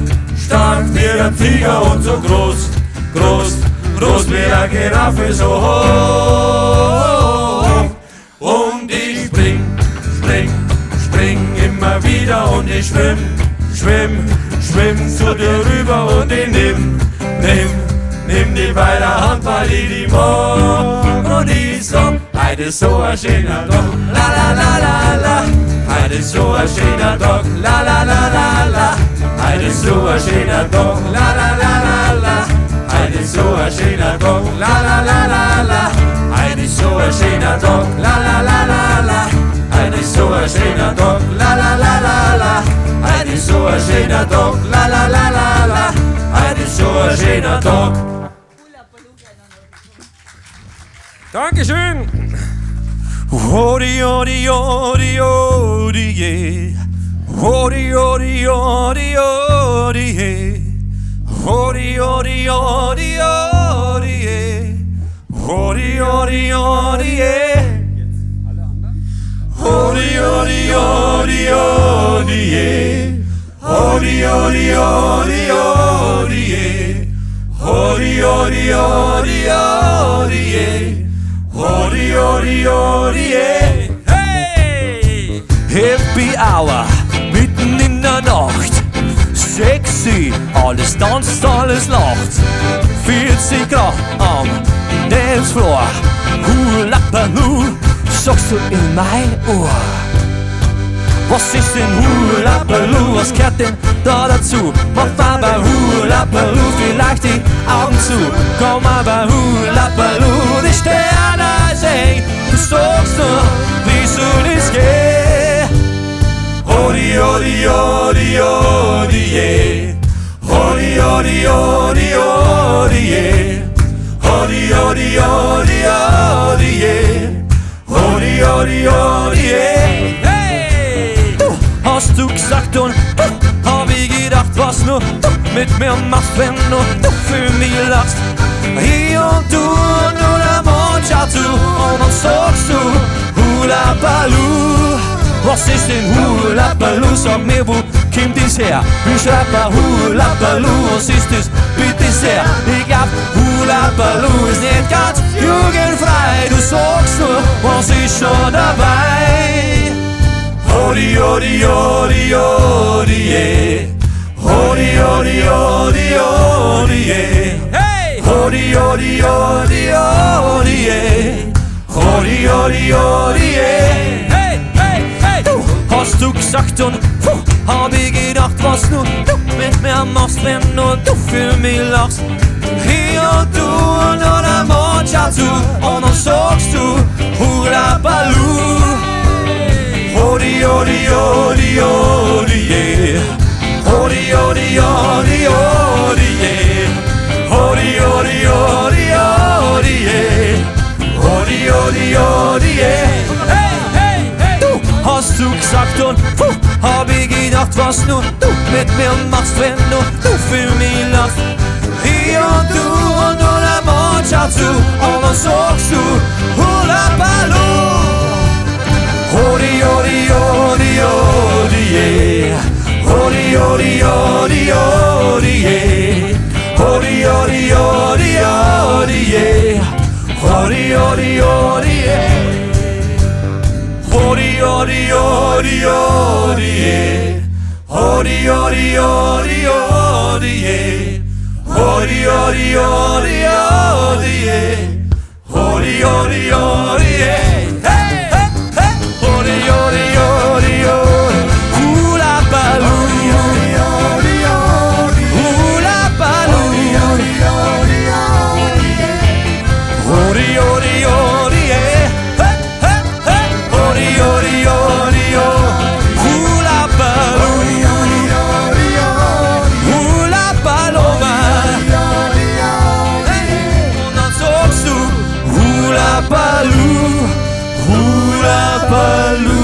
stark wie der Tiger und so groß, groß, groß wie eine Giraffe, so hoch. Und ich spring, spring, spring immer wieder und ich schwimm, schwimm, schwimm zu dir rüber und ich nimm, nimm, nimm die bei der Hand, weil ich die mag und ich sag, heute ist so ein schöner Tag, la la la la la, heute ist so ein schöner Tag, la la la la la, heute ist so ein schöner Tag, la la la la la, heute ist so ein schöner Tag, la la la la la, heute ist so ein schöner Tag, la la la la la, heute ist so ein schöner Tag, la la la la la, heute ist so ein schöner Tag, la la la la la, heute ist so ein schöner Tag. Dankeschön. Odi, odi, odi, odi, je. Odi, odi, odi, odi, je. Odi, odi, odi, odi, je. Odi, odi, odi, je. Odi, odi, odi, odi, je. Odi, odi, odi, odi, je. Odi, odi, odi, odi, je. Odi, odi, odi, je. Hey! Happy Hour, mitten in der Nacht. Sexy, alles tanzt, alles lacht. 40 Grad am Dancefloor. Hula Baloo, sagst du in mein Ohr. Was ist denn Hula Baloo? Was gehört denn da dazu? Mach mal bei Hula Baloo vielleicht die Augen zu. Komm mal bei Hula Baloo, die Sterne sehen. Du sagst nur, wie soll es gehen? Odi, odi, odi, odi, je. Odi, odi, odi, odi, je. Odi, odi, odi, odi, je. Odi, odi, odi, je. Hey! Du hast du gesagt und du hab ich gedacht, was nur du mit mir machst, wenn nur du für mich lachst. Ich und du und nur der Mond schaut zu und dann sagst du Hula Baloo. Was ist denn Hula Baloo? Sag mir, wo kommt das her? Wie schreibt man Hula Baloo? Was ist das? Bitte sehr. Ich glaub, Hula Baloo ist nicht ganz jugendfrei. Du sagst nur, was ist schon dabei? Hodi, hodi, hodi, hodi, yeah. Hodi, hodi, hodi, hodi, yeah. Hey! Hodi, hodi, hodi, hodi, yeah. Hodi, hodi, hodi, yeah. Hey, hey, hey! Du hast du gesagt und puh, hab ich gedacht, was nur du mit mir machst, wenn nur du für mich lachst. Ich und du und nur der Mond schaut zu und dann sagst du Hula Baloo. Hodi, hodi, hodi, hodi, yeah. Hodi, hodi, hodi, hodi, yeah. Hodi, hodi, hodi, hodi, yeah. Hodi, hodi, hodi, yeah. Hey, hey, hey! Du hast du gesagt und puh, hab ich gedacht, was nur du mit mir machst, wenn nur du für mich lachst. Ich und du und nur der Mond schaut zu und dann sagst du Hula Baloo. Hodi, hodi, hodi, hodi, yeah. Hodi, hodi, hodi, hodi, yeah. Hodi, hodi, hodi, hodi, yeah. Hodi, hodi, hodi, yeah. Hodi, hodi, hodi, hodi, yeah. Hodi, hodi, hodi, hodi, yeah. Hodi, hodi, hodi, hodi, yeah. Hodi, hodi, hodi, yeah. Hey, hey, hey. Hodi, hodi, hodi, hodi. Hula Baloo. Hula Baloo. Hodi, hodi, hodi, yeah. Hey, hey, hey. Hodi, hodi, hodi, hodi. Hula Baloo. Hula Paloma. Hey. Und dann sagst du Hula Baloo, Hula Baloo.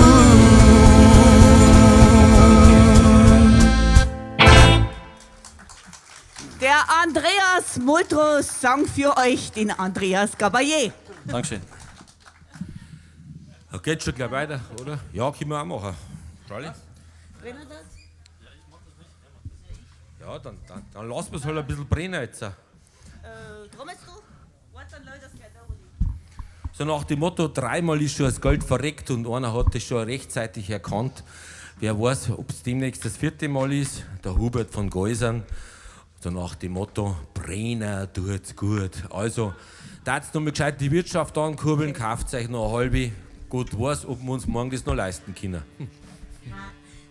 Der Andreas Multro sang für euch den Andreas Gabalier. Dankeschön. Da geht schon gleich weiter, oder? Ja, können wir auch machen. Charlie? Ja, dann lassen wir es halt ein bisschen brennen jetzt. Trommelst du? Warte, dann läuft das gleich da. So nach dem Motto, dreimal ist schon das Geld verreckt und einer hat das schon rechtzeitig erkannt. Wer weiß, ob es demnächst das vierte Mal ist, der Hubert von Geusern. So nach dem Motto, Brenner tut's gut. Also, da jetzt nochmal gescheit die Wirtschaft ankurbeln, kauft euch noch eine halbe. Gott weiß, ob wir uns morgen das noch leisten können.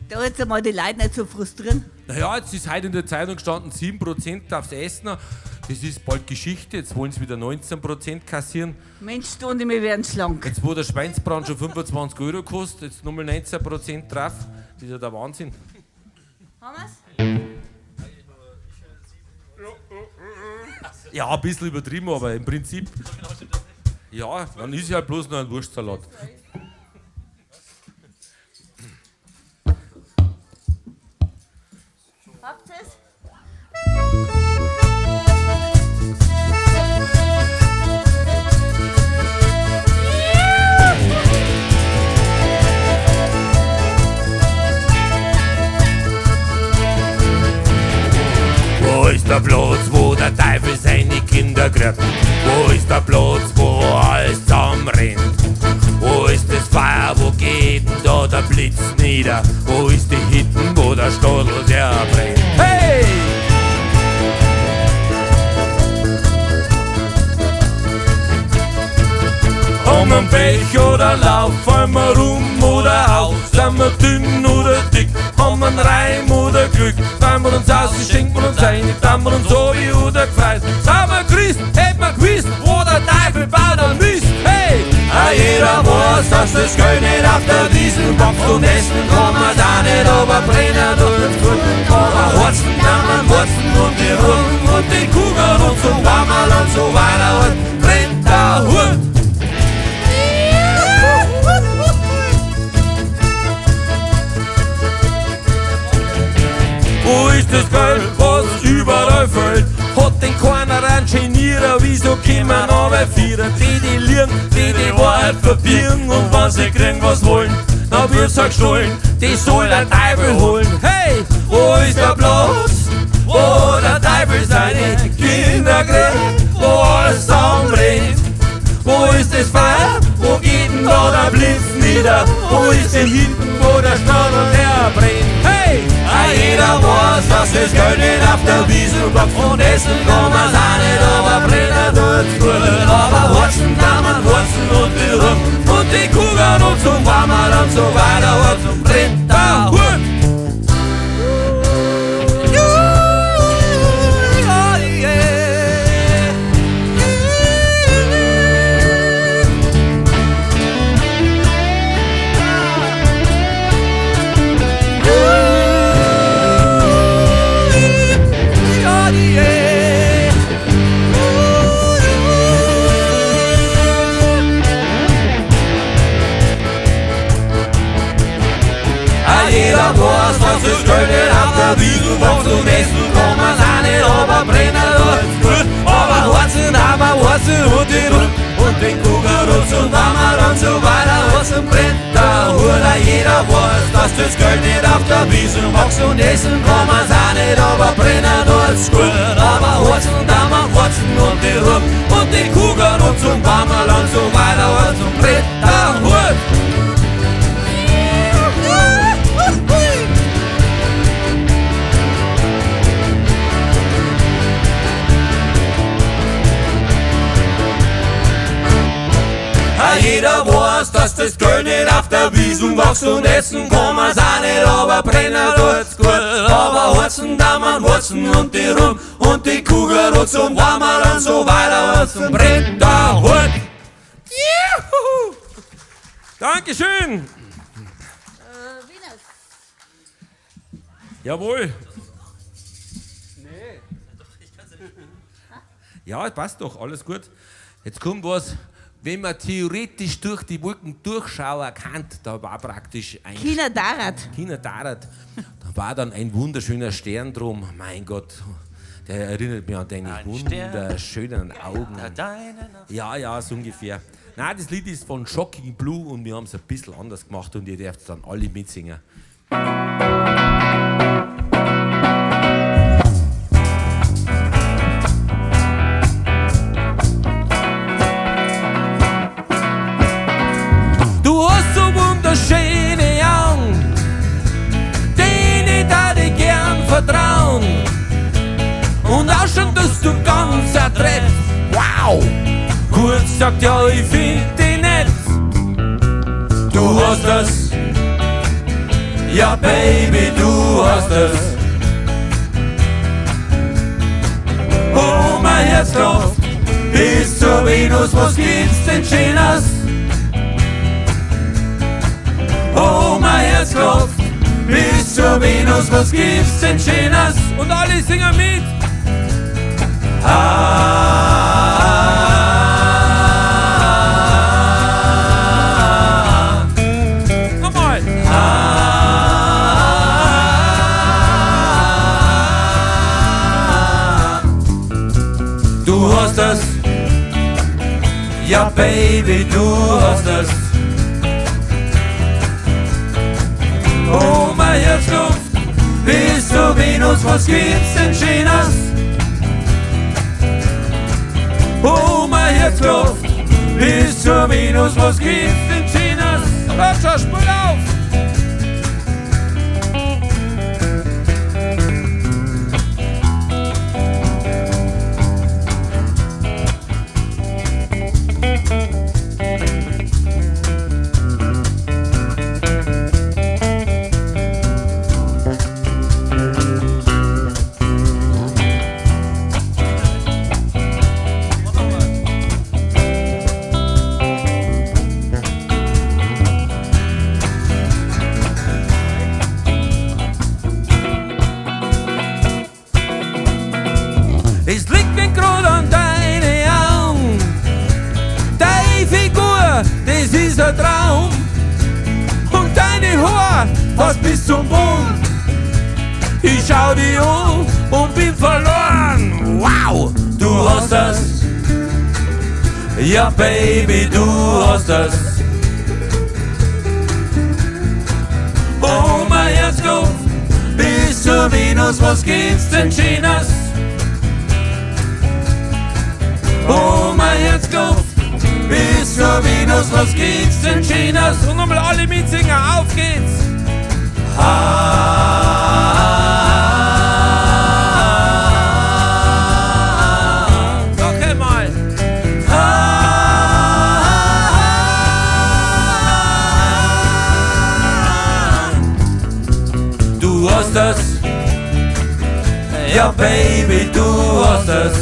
Da jetzt einmal die Leute nicht so frustrieren. Naja, jetzt ist heute in der Zeitung gestanden, 7% aufs Essen. Das ist bald Geschichte, jetzt wollen sie wieder 19% kassieren. Mensch, du und ich, wir werden schlank. Jetzt, wo der Schweinsbrand schon 25 Euro kostet, jetzt nochmal 19% drauf. Das ist ja der Wahnsinn. Haben wir's? Ja, ein bisschen übertrieben, aber im Prinzip. Ja, dann ist ja halt bloß noch ein Wurstsalat. Habt ihr's? Wo ist der Platz, wo der Teufel seine Kinder kriegt? Wo ist der Platz, wo alles zusammenrennt? Wo ist das Feuer, wo geht denn da der Blitz nieder? Wo ist die Hitten, wo der Stadl der brennt? Hey! Haben wir Pech oder Lauf, fallen wir rum oder auf, sind wir dünn oder dick, haben wir einen Reim oder Glück, fallen wir uns aus, schenken wir uns ein, dann wir uns so wie oder gefreut. Sind wir Christ, hätten wir gewusst, wo der Teufel baut einen Mist, hey! Ah, jeder weiß, dass das Geld nicht auf der Wiesn wächst und essen kann man's auch nicht, aber brennen tut's gut. Aber horzen, dann man Wurzen und die Runden und die Kugeln und so warmal und so weiter und brennt der Hut. Wo ist das Geld, was viel fehlt. Hat den keiner einen Genierer, wieso kommen aber Vierer? Die, die liegen, die die Wahrheit verbirgen und wenn sie kriegen, was wollen, dann wird's halt gestohlen. Die soll der Teufel holen. Hey, wo ist der Platz, wo der Teufel seine Kinder kriegt, wo alles zusammenbrennt? Wo ist das Feuer, wo geht denn da der Blitz nieder? Wo ist denn hinten, wo der Stadel der brennt? Hey, jeder weiß, dass das Geld nicht auf der Wiese wächst. Und essen kann man's auch nicht, aber brennen tut's gut. Aber heizen kann man heizen und die Rum und die Kugeln und zum Warmen und so weiter und zum brennt der Hut. Jeder weiß, dass das Geld nicht auf der Wiese wächst und essen kann man's auch nicht, aber brennen tut's gut. Aber heizen, aber heizen und die Ruhe und den Kugeln und zum Warmen und so weiter, heizen brennt der Hut. Jeder weiß, dass das Geld nicht auf der Wiese wächst und essen kann man's auch nicht, aber brennen tut's gut. Aber heizen, aber heizen und die Ruhe und den Kugeln und zum Warmen und so weiter, heizen brennt der Hut. Jeder weiß, dass das Geld nicht auf der Wiese wächst und essen kann man's auch nicht, aber brennen tut's gut. Aber heizen, da man heizen und die Rum und die Kugel und zum Warmen und so weiter und zum brennt der Hut. Juhu! Dankeschön! Venus. Jawohl! Nee. Ja, passt doch, alles gut. Jetzt kommt was. Wenn man theoretisch durch die Wolken durchschauen kann, da war praktisch ein... China Darat. China Darat. Da war dann ein wunderschöner Stern drum. Mein Gott, der erinnert mich an deine wunderschönen Augen. Ja, ja, so ungefähr. Nein, das Lied ist von Shocking Blue und wir haben es ein bisschen anders gemacht und ihr dürft dann alle mitsingen. Du hast so wunderschöne Augen, denen da ich gern vertrauen. Und auch schon, dass du ganz ertreffst. Wow! Kurz sagt ja, ich find dich nett. Du hast es, ja Baby, du hast es. Oh, mein Herz klopft bis zur Venus, was gibt's denn Schönes? Oh, mein Herz klopft bis zur Venus, was gibt's denn Schönes? Und alle singen mit! Ah, Nochmal! Ah, du hast es, ja Baby, du hast es. Oh, mein Herz klopft bis zur Venus, was gibt's denn Schönes? Oh, mein Herz klopft bis zur Venus, was gibt's denn Schönes? Roger, spul auf! Es liegt mir grad an deine Augen. Deine Figur, das ist ein Traum. Und deine Haare, fast bis zum Boden. Ich schau dich an und bin verloren. Wow, du hast das. Ja, Baby, du hast das. Oh, mein Herz klopft bis zur Venus, was gibt's denn Schönes? Oh, mein Herz klopft bis zur Venus, was gibt's denn Schönes? Und nochmal alle mitsingen, auf geht's! Noch einmal! Du hast das, ja Baby, du hast das.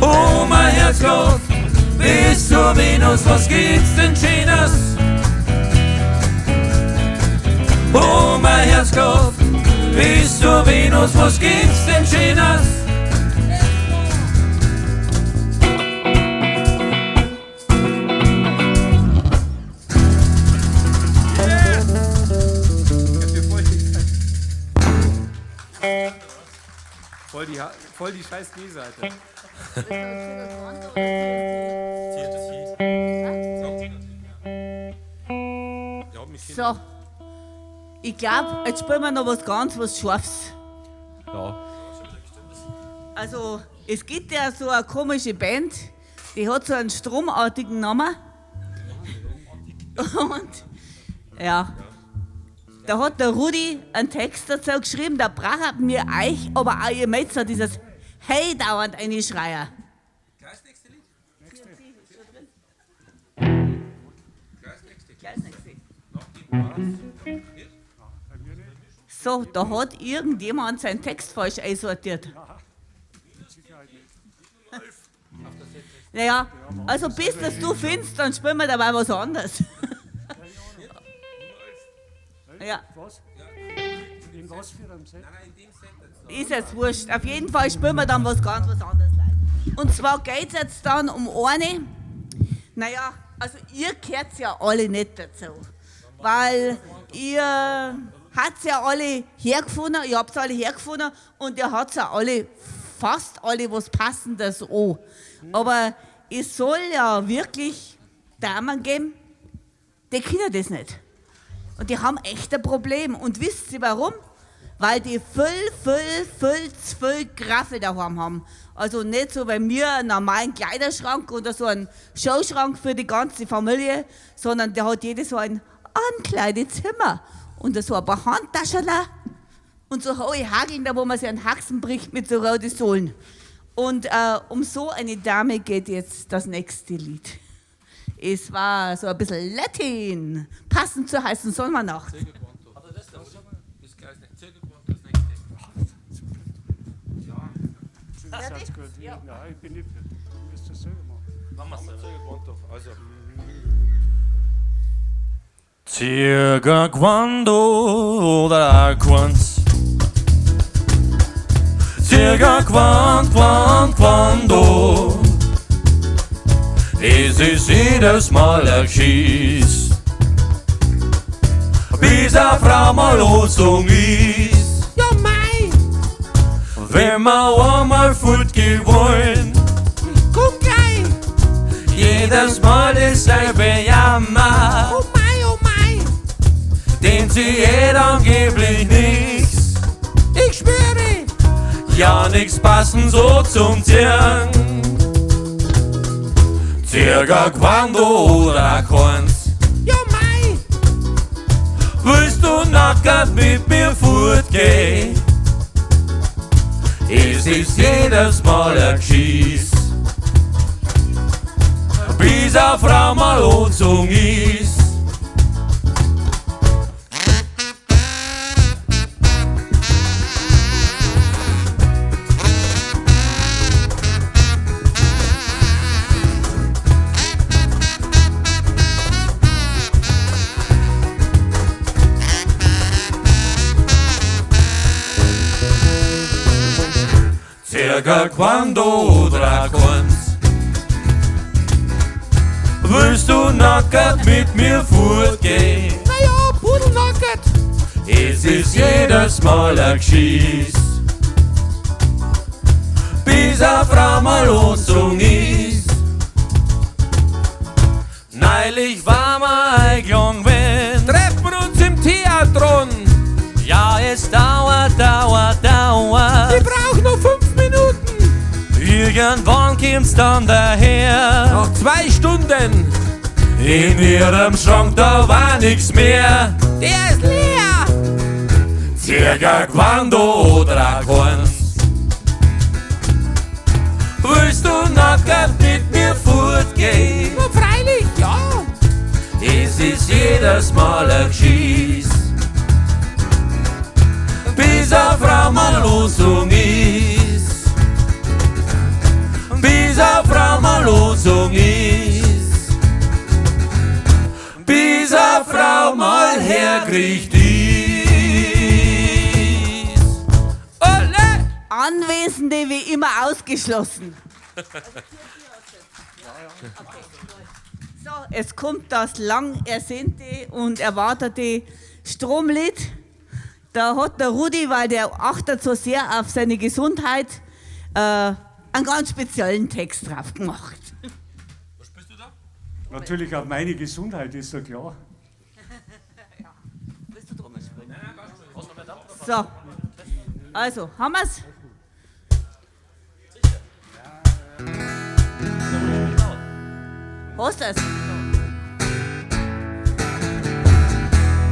Oh, mein Herz klopft bis zur Venus, was gibt's denn Schönes? Oh, mein Herz klopft bis zur Venus, was gibt's denn Schönes? Voll die scheiß G-Seite. So, ich glaube, jetzt spielen wir noch was ganz was Scharfes. Ja. Also, es gibt ja so eine komische Band, die hat so einen stromartigen Namen. Und ja, da hat der Rudi einen Text dazu geschrieben, da braucht mir euch, aber auch ihr Metzer dieses Hey dauernd eine Schreier. So, da hat irgendjemand seinen Text falsch einsortiert. Naja, also bis das du findest, dann spielen wir dabei was anderes. Ja. Was? In was für einem Set? Ist jetzt wurscht. Auf jeden Fall spielen wir dann was ganz was anderes. Leute. Und zwar geht es jetzt dann um eine. Naja, also ihr gehört ja alle nicht dazu. Weil ihr habt ja alle hergefunden, ihr habt alle hergefunden und ihr habt ja alle, fast alle was Passendes an. Aber es soll ja wirklich Damen geben, die können das nicht. Und die haben echt ein Problem. Und wisst ihr warum? Weil die viel, viel, viel zu viel Graffel daheim haben. Also nicht so bei mir einen normalen Kleiderschrank oder so einen Showschrank für die ganze Familie, sondern der hat jeder so ein Ankleidezimmer und so ein paar Handtaschen und so hohe Hageln, da wo man sich einen Haxen bricht mit so roten Sohlen. Und um so eine Dame geht jetzt das nächste Lied. Es war so ein bisschen Latin, passend zur heißen Sommernacht. Das ist gut. Ja. Nein, ich bin nicht fertig. Du müsst das selber machen. Circa quando oder quando. Circa quando, quando, quando. Es ist jedes Mal ein Geschiss, bis eine Frau mal losgezogen ist. Ja, mei! Wenn wir einmal fortgehen wollen, Komm gleich! jedes Mal dasselbe Jammer. Oh mei, oh mei! Den sie jeder angeblich nix. Ich schwöre! Ja, nix passen so zum Zirn. Circa quando oder keins. Ja, mei! Willst du nackert mit mir fortgehen? Es ist jedes Mal ein Geschiss, bis eine Frau mal angezogen ist. Circa quando oder keins. Willst du nackert mit mir fortgehen? Naja, pudelnackert! Es ist jedes Mal ein Geschiss, bis a Frau mal angezogen ist. Neulich war ma eingeladen gewesen. Treffen wir uns im Theatron. Ja, es dauert, dauert, dauert. Ich brauch noch 5 Minuten. Irgendwann kommt's dann daher. Nach 2 Stunden. In ihrem Schrank, da war nix mehr. Der ist leer. Zieh ein Gewand oder ein keins. Willst du nachher mit mir fortgehen? Na, freilich, ja. Es ist jedes Mal ein Geschiss, bis a Frau mal losung ist. Bis a Frau mal losung ist. Bis a Frau mal herkriegt ist. Ole! Anwesende wie immer ausgeschlossen. So, es kommt das lang ersehnte und erwartete Stromlied. Da hat der Rudi, weil der achtet so sehr auf seine Gesundheit, einen ganz speziellen Text drauf gemacht. Was spielst du da? Natürlich auf meine Gesundheit, ist ja klar. Ja. Willst du drum spielen? So, also, haben wir's? Hast du's?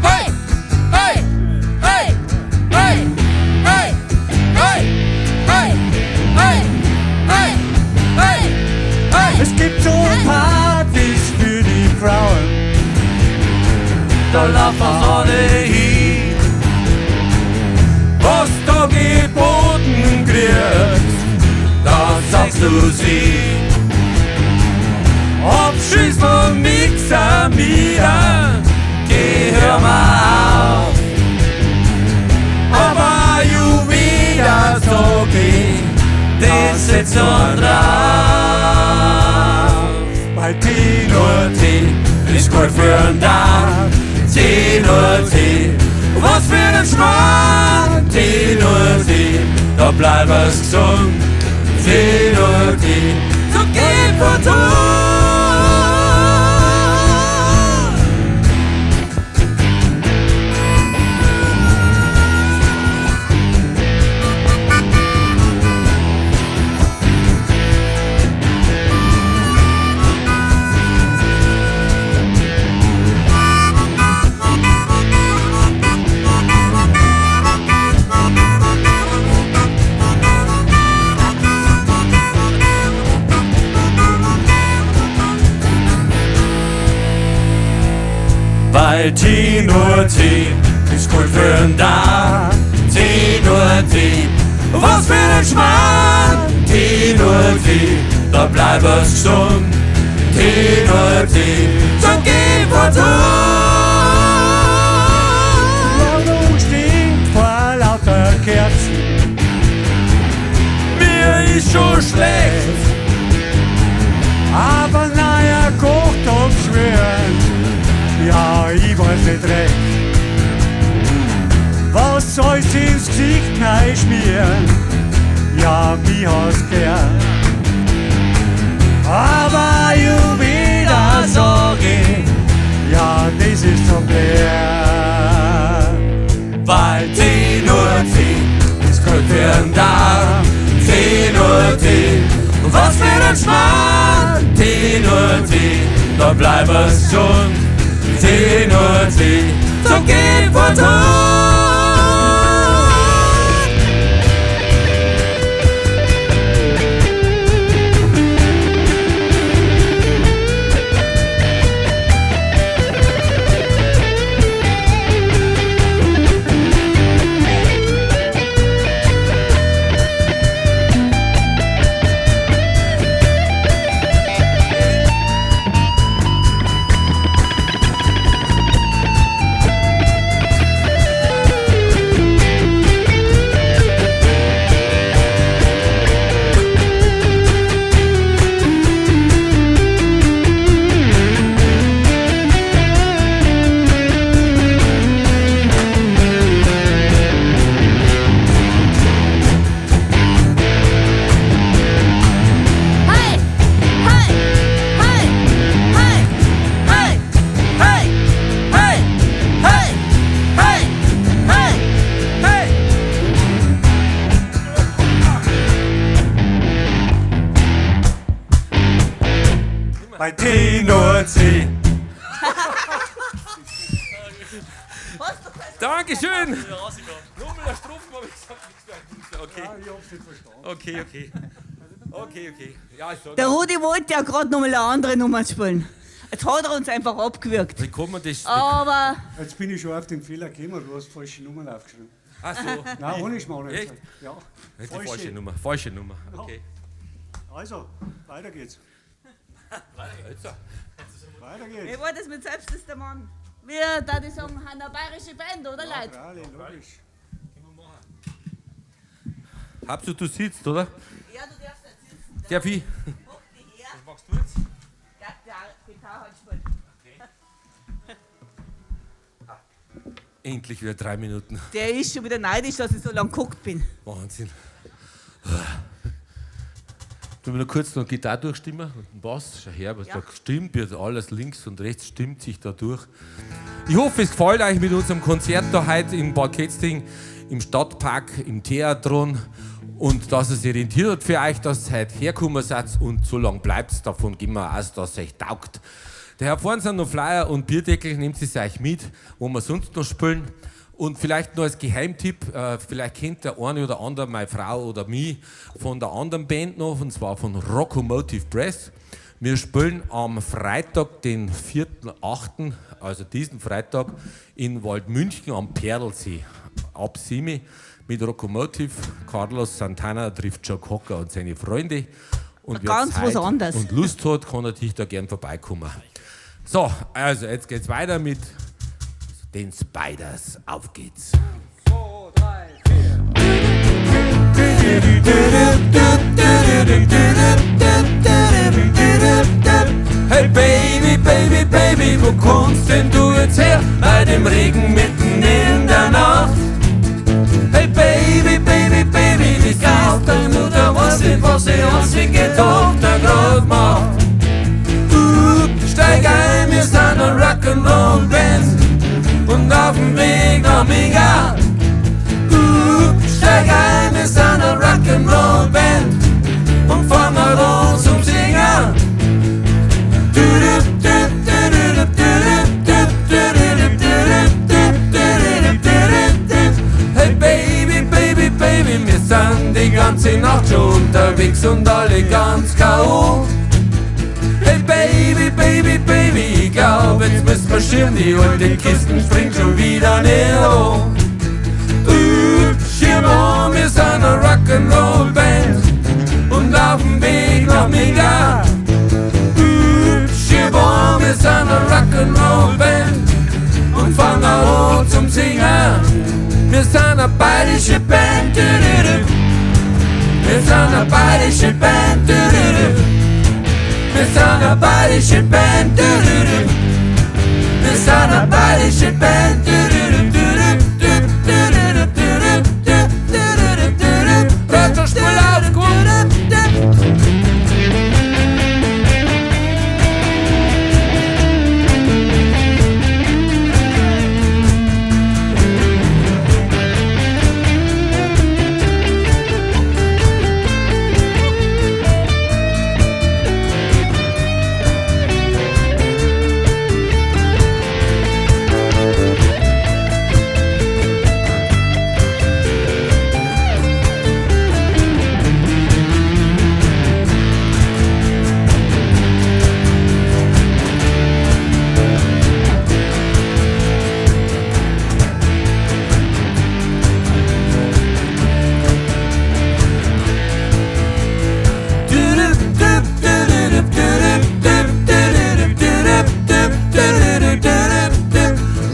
Hey! Hey! Hey! Hey! Hey! Hey! Hey! Hey! Hey! Hey! Hey! Es gibt so Partys für die Frauen, da laufen alle hin. Was du geboten kriegst, da sagst du sie. Abschieß von nix an mir, geh hör mal auf. Aber ju wieder so geh, das sitzt schon drauf. Weil Tee nur Tee ist gut für den Tag. Tee nur Tee, was für ein Schmarrn. Tee nur Tee, da bleib es gesund. Tee nur Tee, so geh partout. Weil Tee nur Tee ist gut für den Tag. Tee nur Tee, was für ein Schmarrn. Tee nur Tee, da bleib es gesund. Tee nur Tee, so geh partout. Wohnung stinkt vor lauter Kerzen. Mir ist schon schlecht, aber naja, Kochtopf schwören. Ja, ich weiß nicht recht. Was soll's ins Gesicht schmieren? Ja, mich hast gern. Aber ju wieder sag ich, ja, das ist zum Bären. Weil Tee nur Tee ist gut für den Darm. Tee nur Tee, was für ein Schmarrn. Tee nur Tee, da bleib es gesund. Tee nur Tee, so geh partout. Bei Tenor C. Dankeschön! Nochmal eine Strophe, habe ich gesagt. Okay. Ja, ich hab's nicht verstanden. Okay, okay. Okay, okay. Ja, ich sag. Der Rudi wollte ja gerade noch mal eine andere Nummer spielen. Jetzt hat er uns einfach abgewürgt. Wie kann man das? Aber Jetzt bin ich schon auf den Fehler gekommen, du hast falsche Nummern aufgeschrieben. Ach so. Nein, ohne Schmarrn. Echt? Ja. Die falsche Nummer. Falsche Nummer. Okay. Also, weiter geht's. Jetzt. Weiter geht's. wie war das mit selbst ist der Mann? Wir, da die sagen, haben eine bayerische Band, oder Ja, Leute? freilich, logisch. Habst du, du sitzt, oder? Ja, du darfst nicht sitzen. Darf ich? Hock dich her. Was machst du jetzt? Ja, Gitarre halt spielen. Endlich wieder 3 Minuten. Der ist schon wieder neidisch, dass ich so lange geguckt bin. Wahnsinn. Du wir noch kurz noch Gitarre durchstimmen und den Bass. Schau her, was Ja. da stimmt, wird alles links und rechts stimmt sich da durch. Ich hoffe, es gefällt euch mit unserem Konzert da heute in Bad Kötzting, im Stadtpark, im Theatron und dass es irritiert hat für euch, dass ihr heute hergekommen seid und so lange bleibt. Davon gehen wir aus, dass es euch taugt. Da vorne sind noch Flyer und Bierdeckel, nehmt es euch mit, wo wir sonst noch spielen. Und vielleicht noch als Geheimtipp, vielleicht kennt der eine oder andere meine Frau oder mich von der anderen Band noch, und zwar von Rockomotive Press. Wir spielen am Freitag, den 4.8., also diesen Freitag, in Waldmünchen am Perlsee. Ab 7 mit Rockomotive. Carlos Santana trifft Joe Cocker und seine Freunde. Und wer Ganz was Zeit anderes. und Lust hat, kann natürlich da gern vorbeikommen. So, also jetzt geht's weiter mit den Spiders. Auf geht's. Hey Baby, Baby, Baby, wo kommst denn du jetzt her? Bei dem Regen mitten in der Nacht. Hey Baby, Baby, Baby, das ist deine Mutter, weiß nicht, was die einzige Tochter grad macht. Du, steig ein, wir sind eine Rock'n'Roll Band und auf dem Weg nach Mega. Du, steig ein, wir sind eine Rock'n'Roll Band und fahren mal an zum Singen. Hey Baby, Baby, Baby, wir sind die ganze Nacht schon unterwegs und alle ganz K.O. Hey Baby, Baby, Baby, ich glaub, jetzt müssen wir schirmen, die alte Kisten springt schon wieder nicht an. Schirm an, wir sind eine Rock'n'Roll Band und auf dem Weg nach Mega. Schirm an, wir sind eine Rock'n'Roll Band und fangen an zum Singen. Wir sind eine bayerische Band, du-du-du. Wir sind eine bayerische Band, du-du-du. Wir sind eine bayerische Band, du-du-du. Wir sind eine bayerische Band, du-du-du, du-du-du, du-du-du, du-du-du, du-du-du, du-du-du. Spul auf, gut.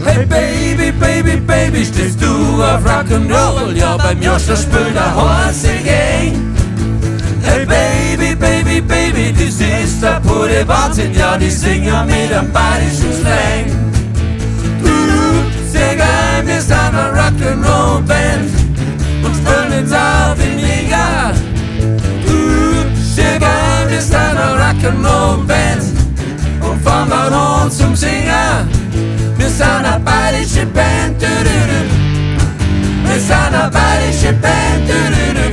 Hey Baby, Baby, Baby, stehst du auf Rock'n'Roll? Ja, beim Joscha spielt der Horse Gang. Hey Baby, Baby, Baby, das ist der pure Wahnsinn, ja, die singen mit einem bayerischen Slang. Du, sehr geil, wir sind eine Rock'n'Roll Band und spielen jetzt auf in Mega. Du, sehr geil, wir sind eine Rock'n'Roll Band und fangen an zum Singen. Wir sind eine bayerische Band, du-du-du. Wir sind eine bayerische Band, du-du-du.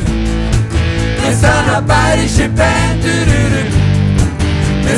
Wir sind eine bayerische Band, du-du-du. Wir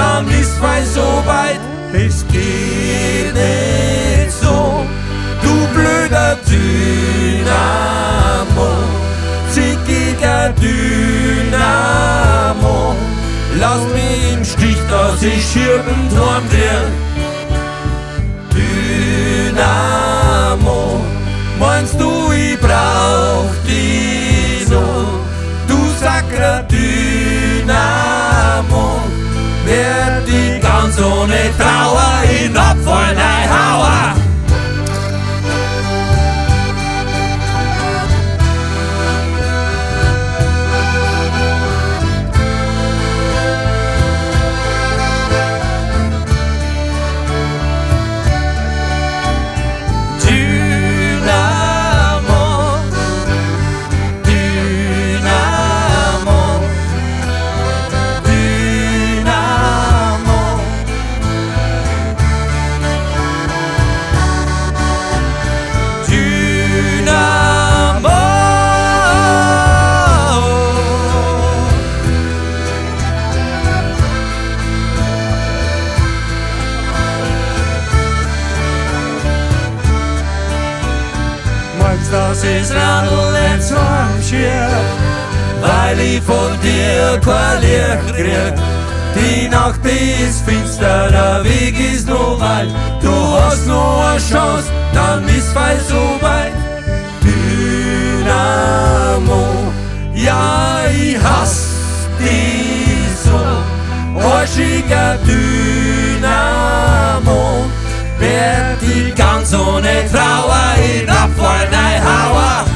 dann ist fein so weit. Das geht nicht so, du blöder Dynamo, zickiger Dynamo. Lass mich im Stich, dass ich schirbend heimkrieg. Dynamo, meinst du, ich brauch dich noch? Du sacrer Dynamo, werd ich ganz ohne Trauer in Abfall reinhauen. Dass ich's Radl nicht zusammenschieb, weil ich von dir kein Licht krieg. Die Nacht ist finster, der Weg ist noch weit. Du hast noch eine Chance, dann ist fein so weit. Dynamo, ja, ich hass dich so. Arschiger Dynamo, werd ich ganz ohne Trauer in Abfall reinhauen.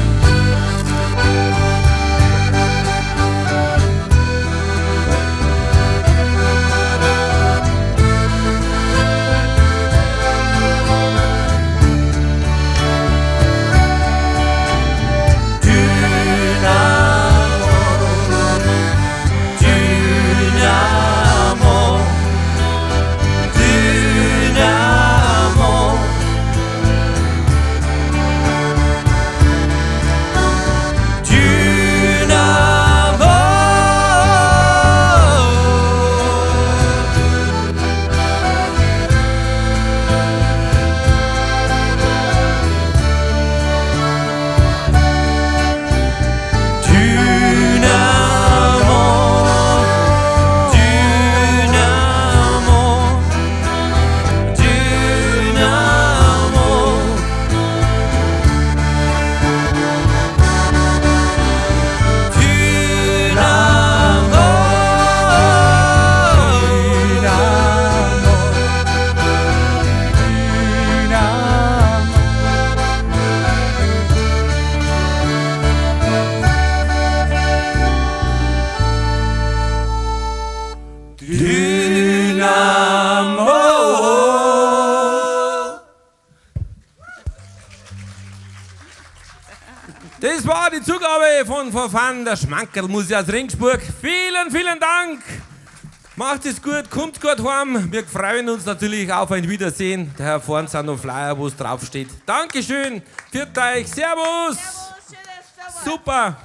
Das war die Zugabe von Verfahren der Schmankerl-Musik aus Regensburg. Vielen, vielen Dank. Macht es gut, kommt gut heim. Wir freuen uns natürlich auf ein Wiedersehen. Da vorne sind noch Flyer, wo es draufsteht. Dankeschön. Pfiat euch. Servus. Servus, schönes Sommer. Super.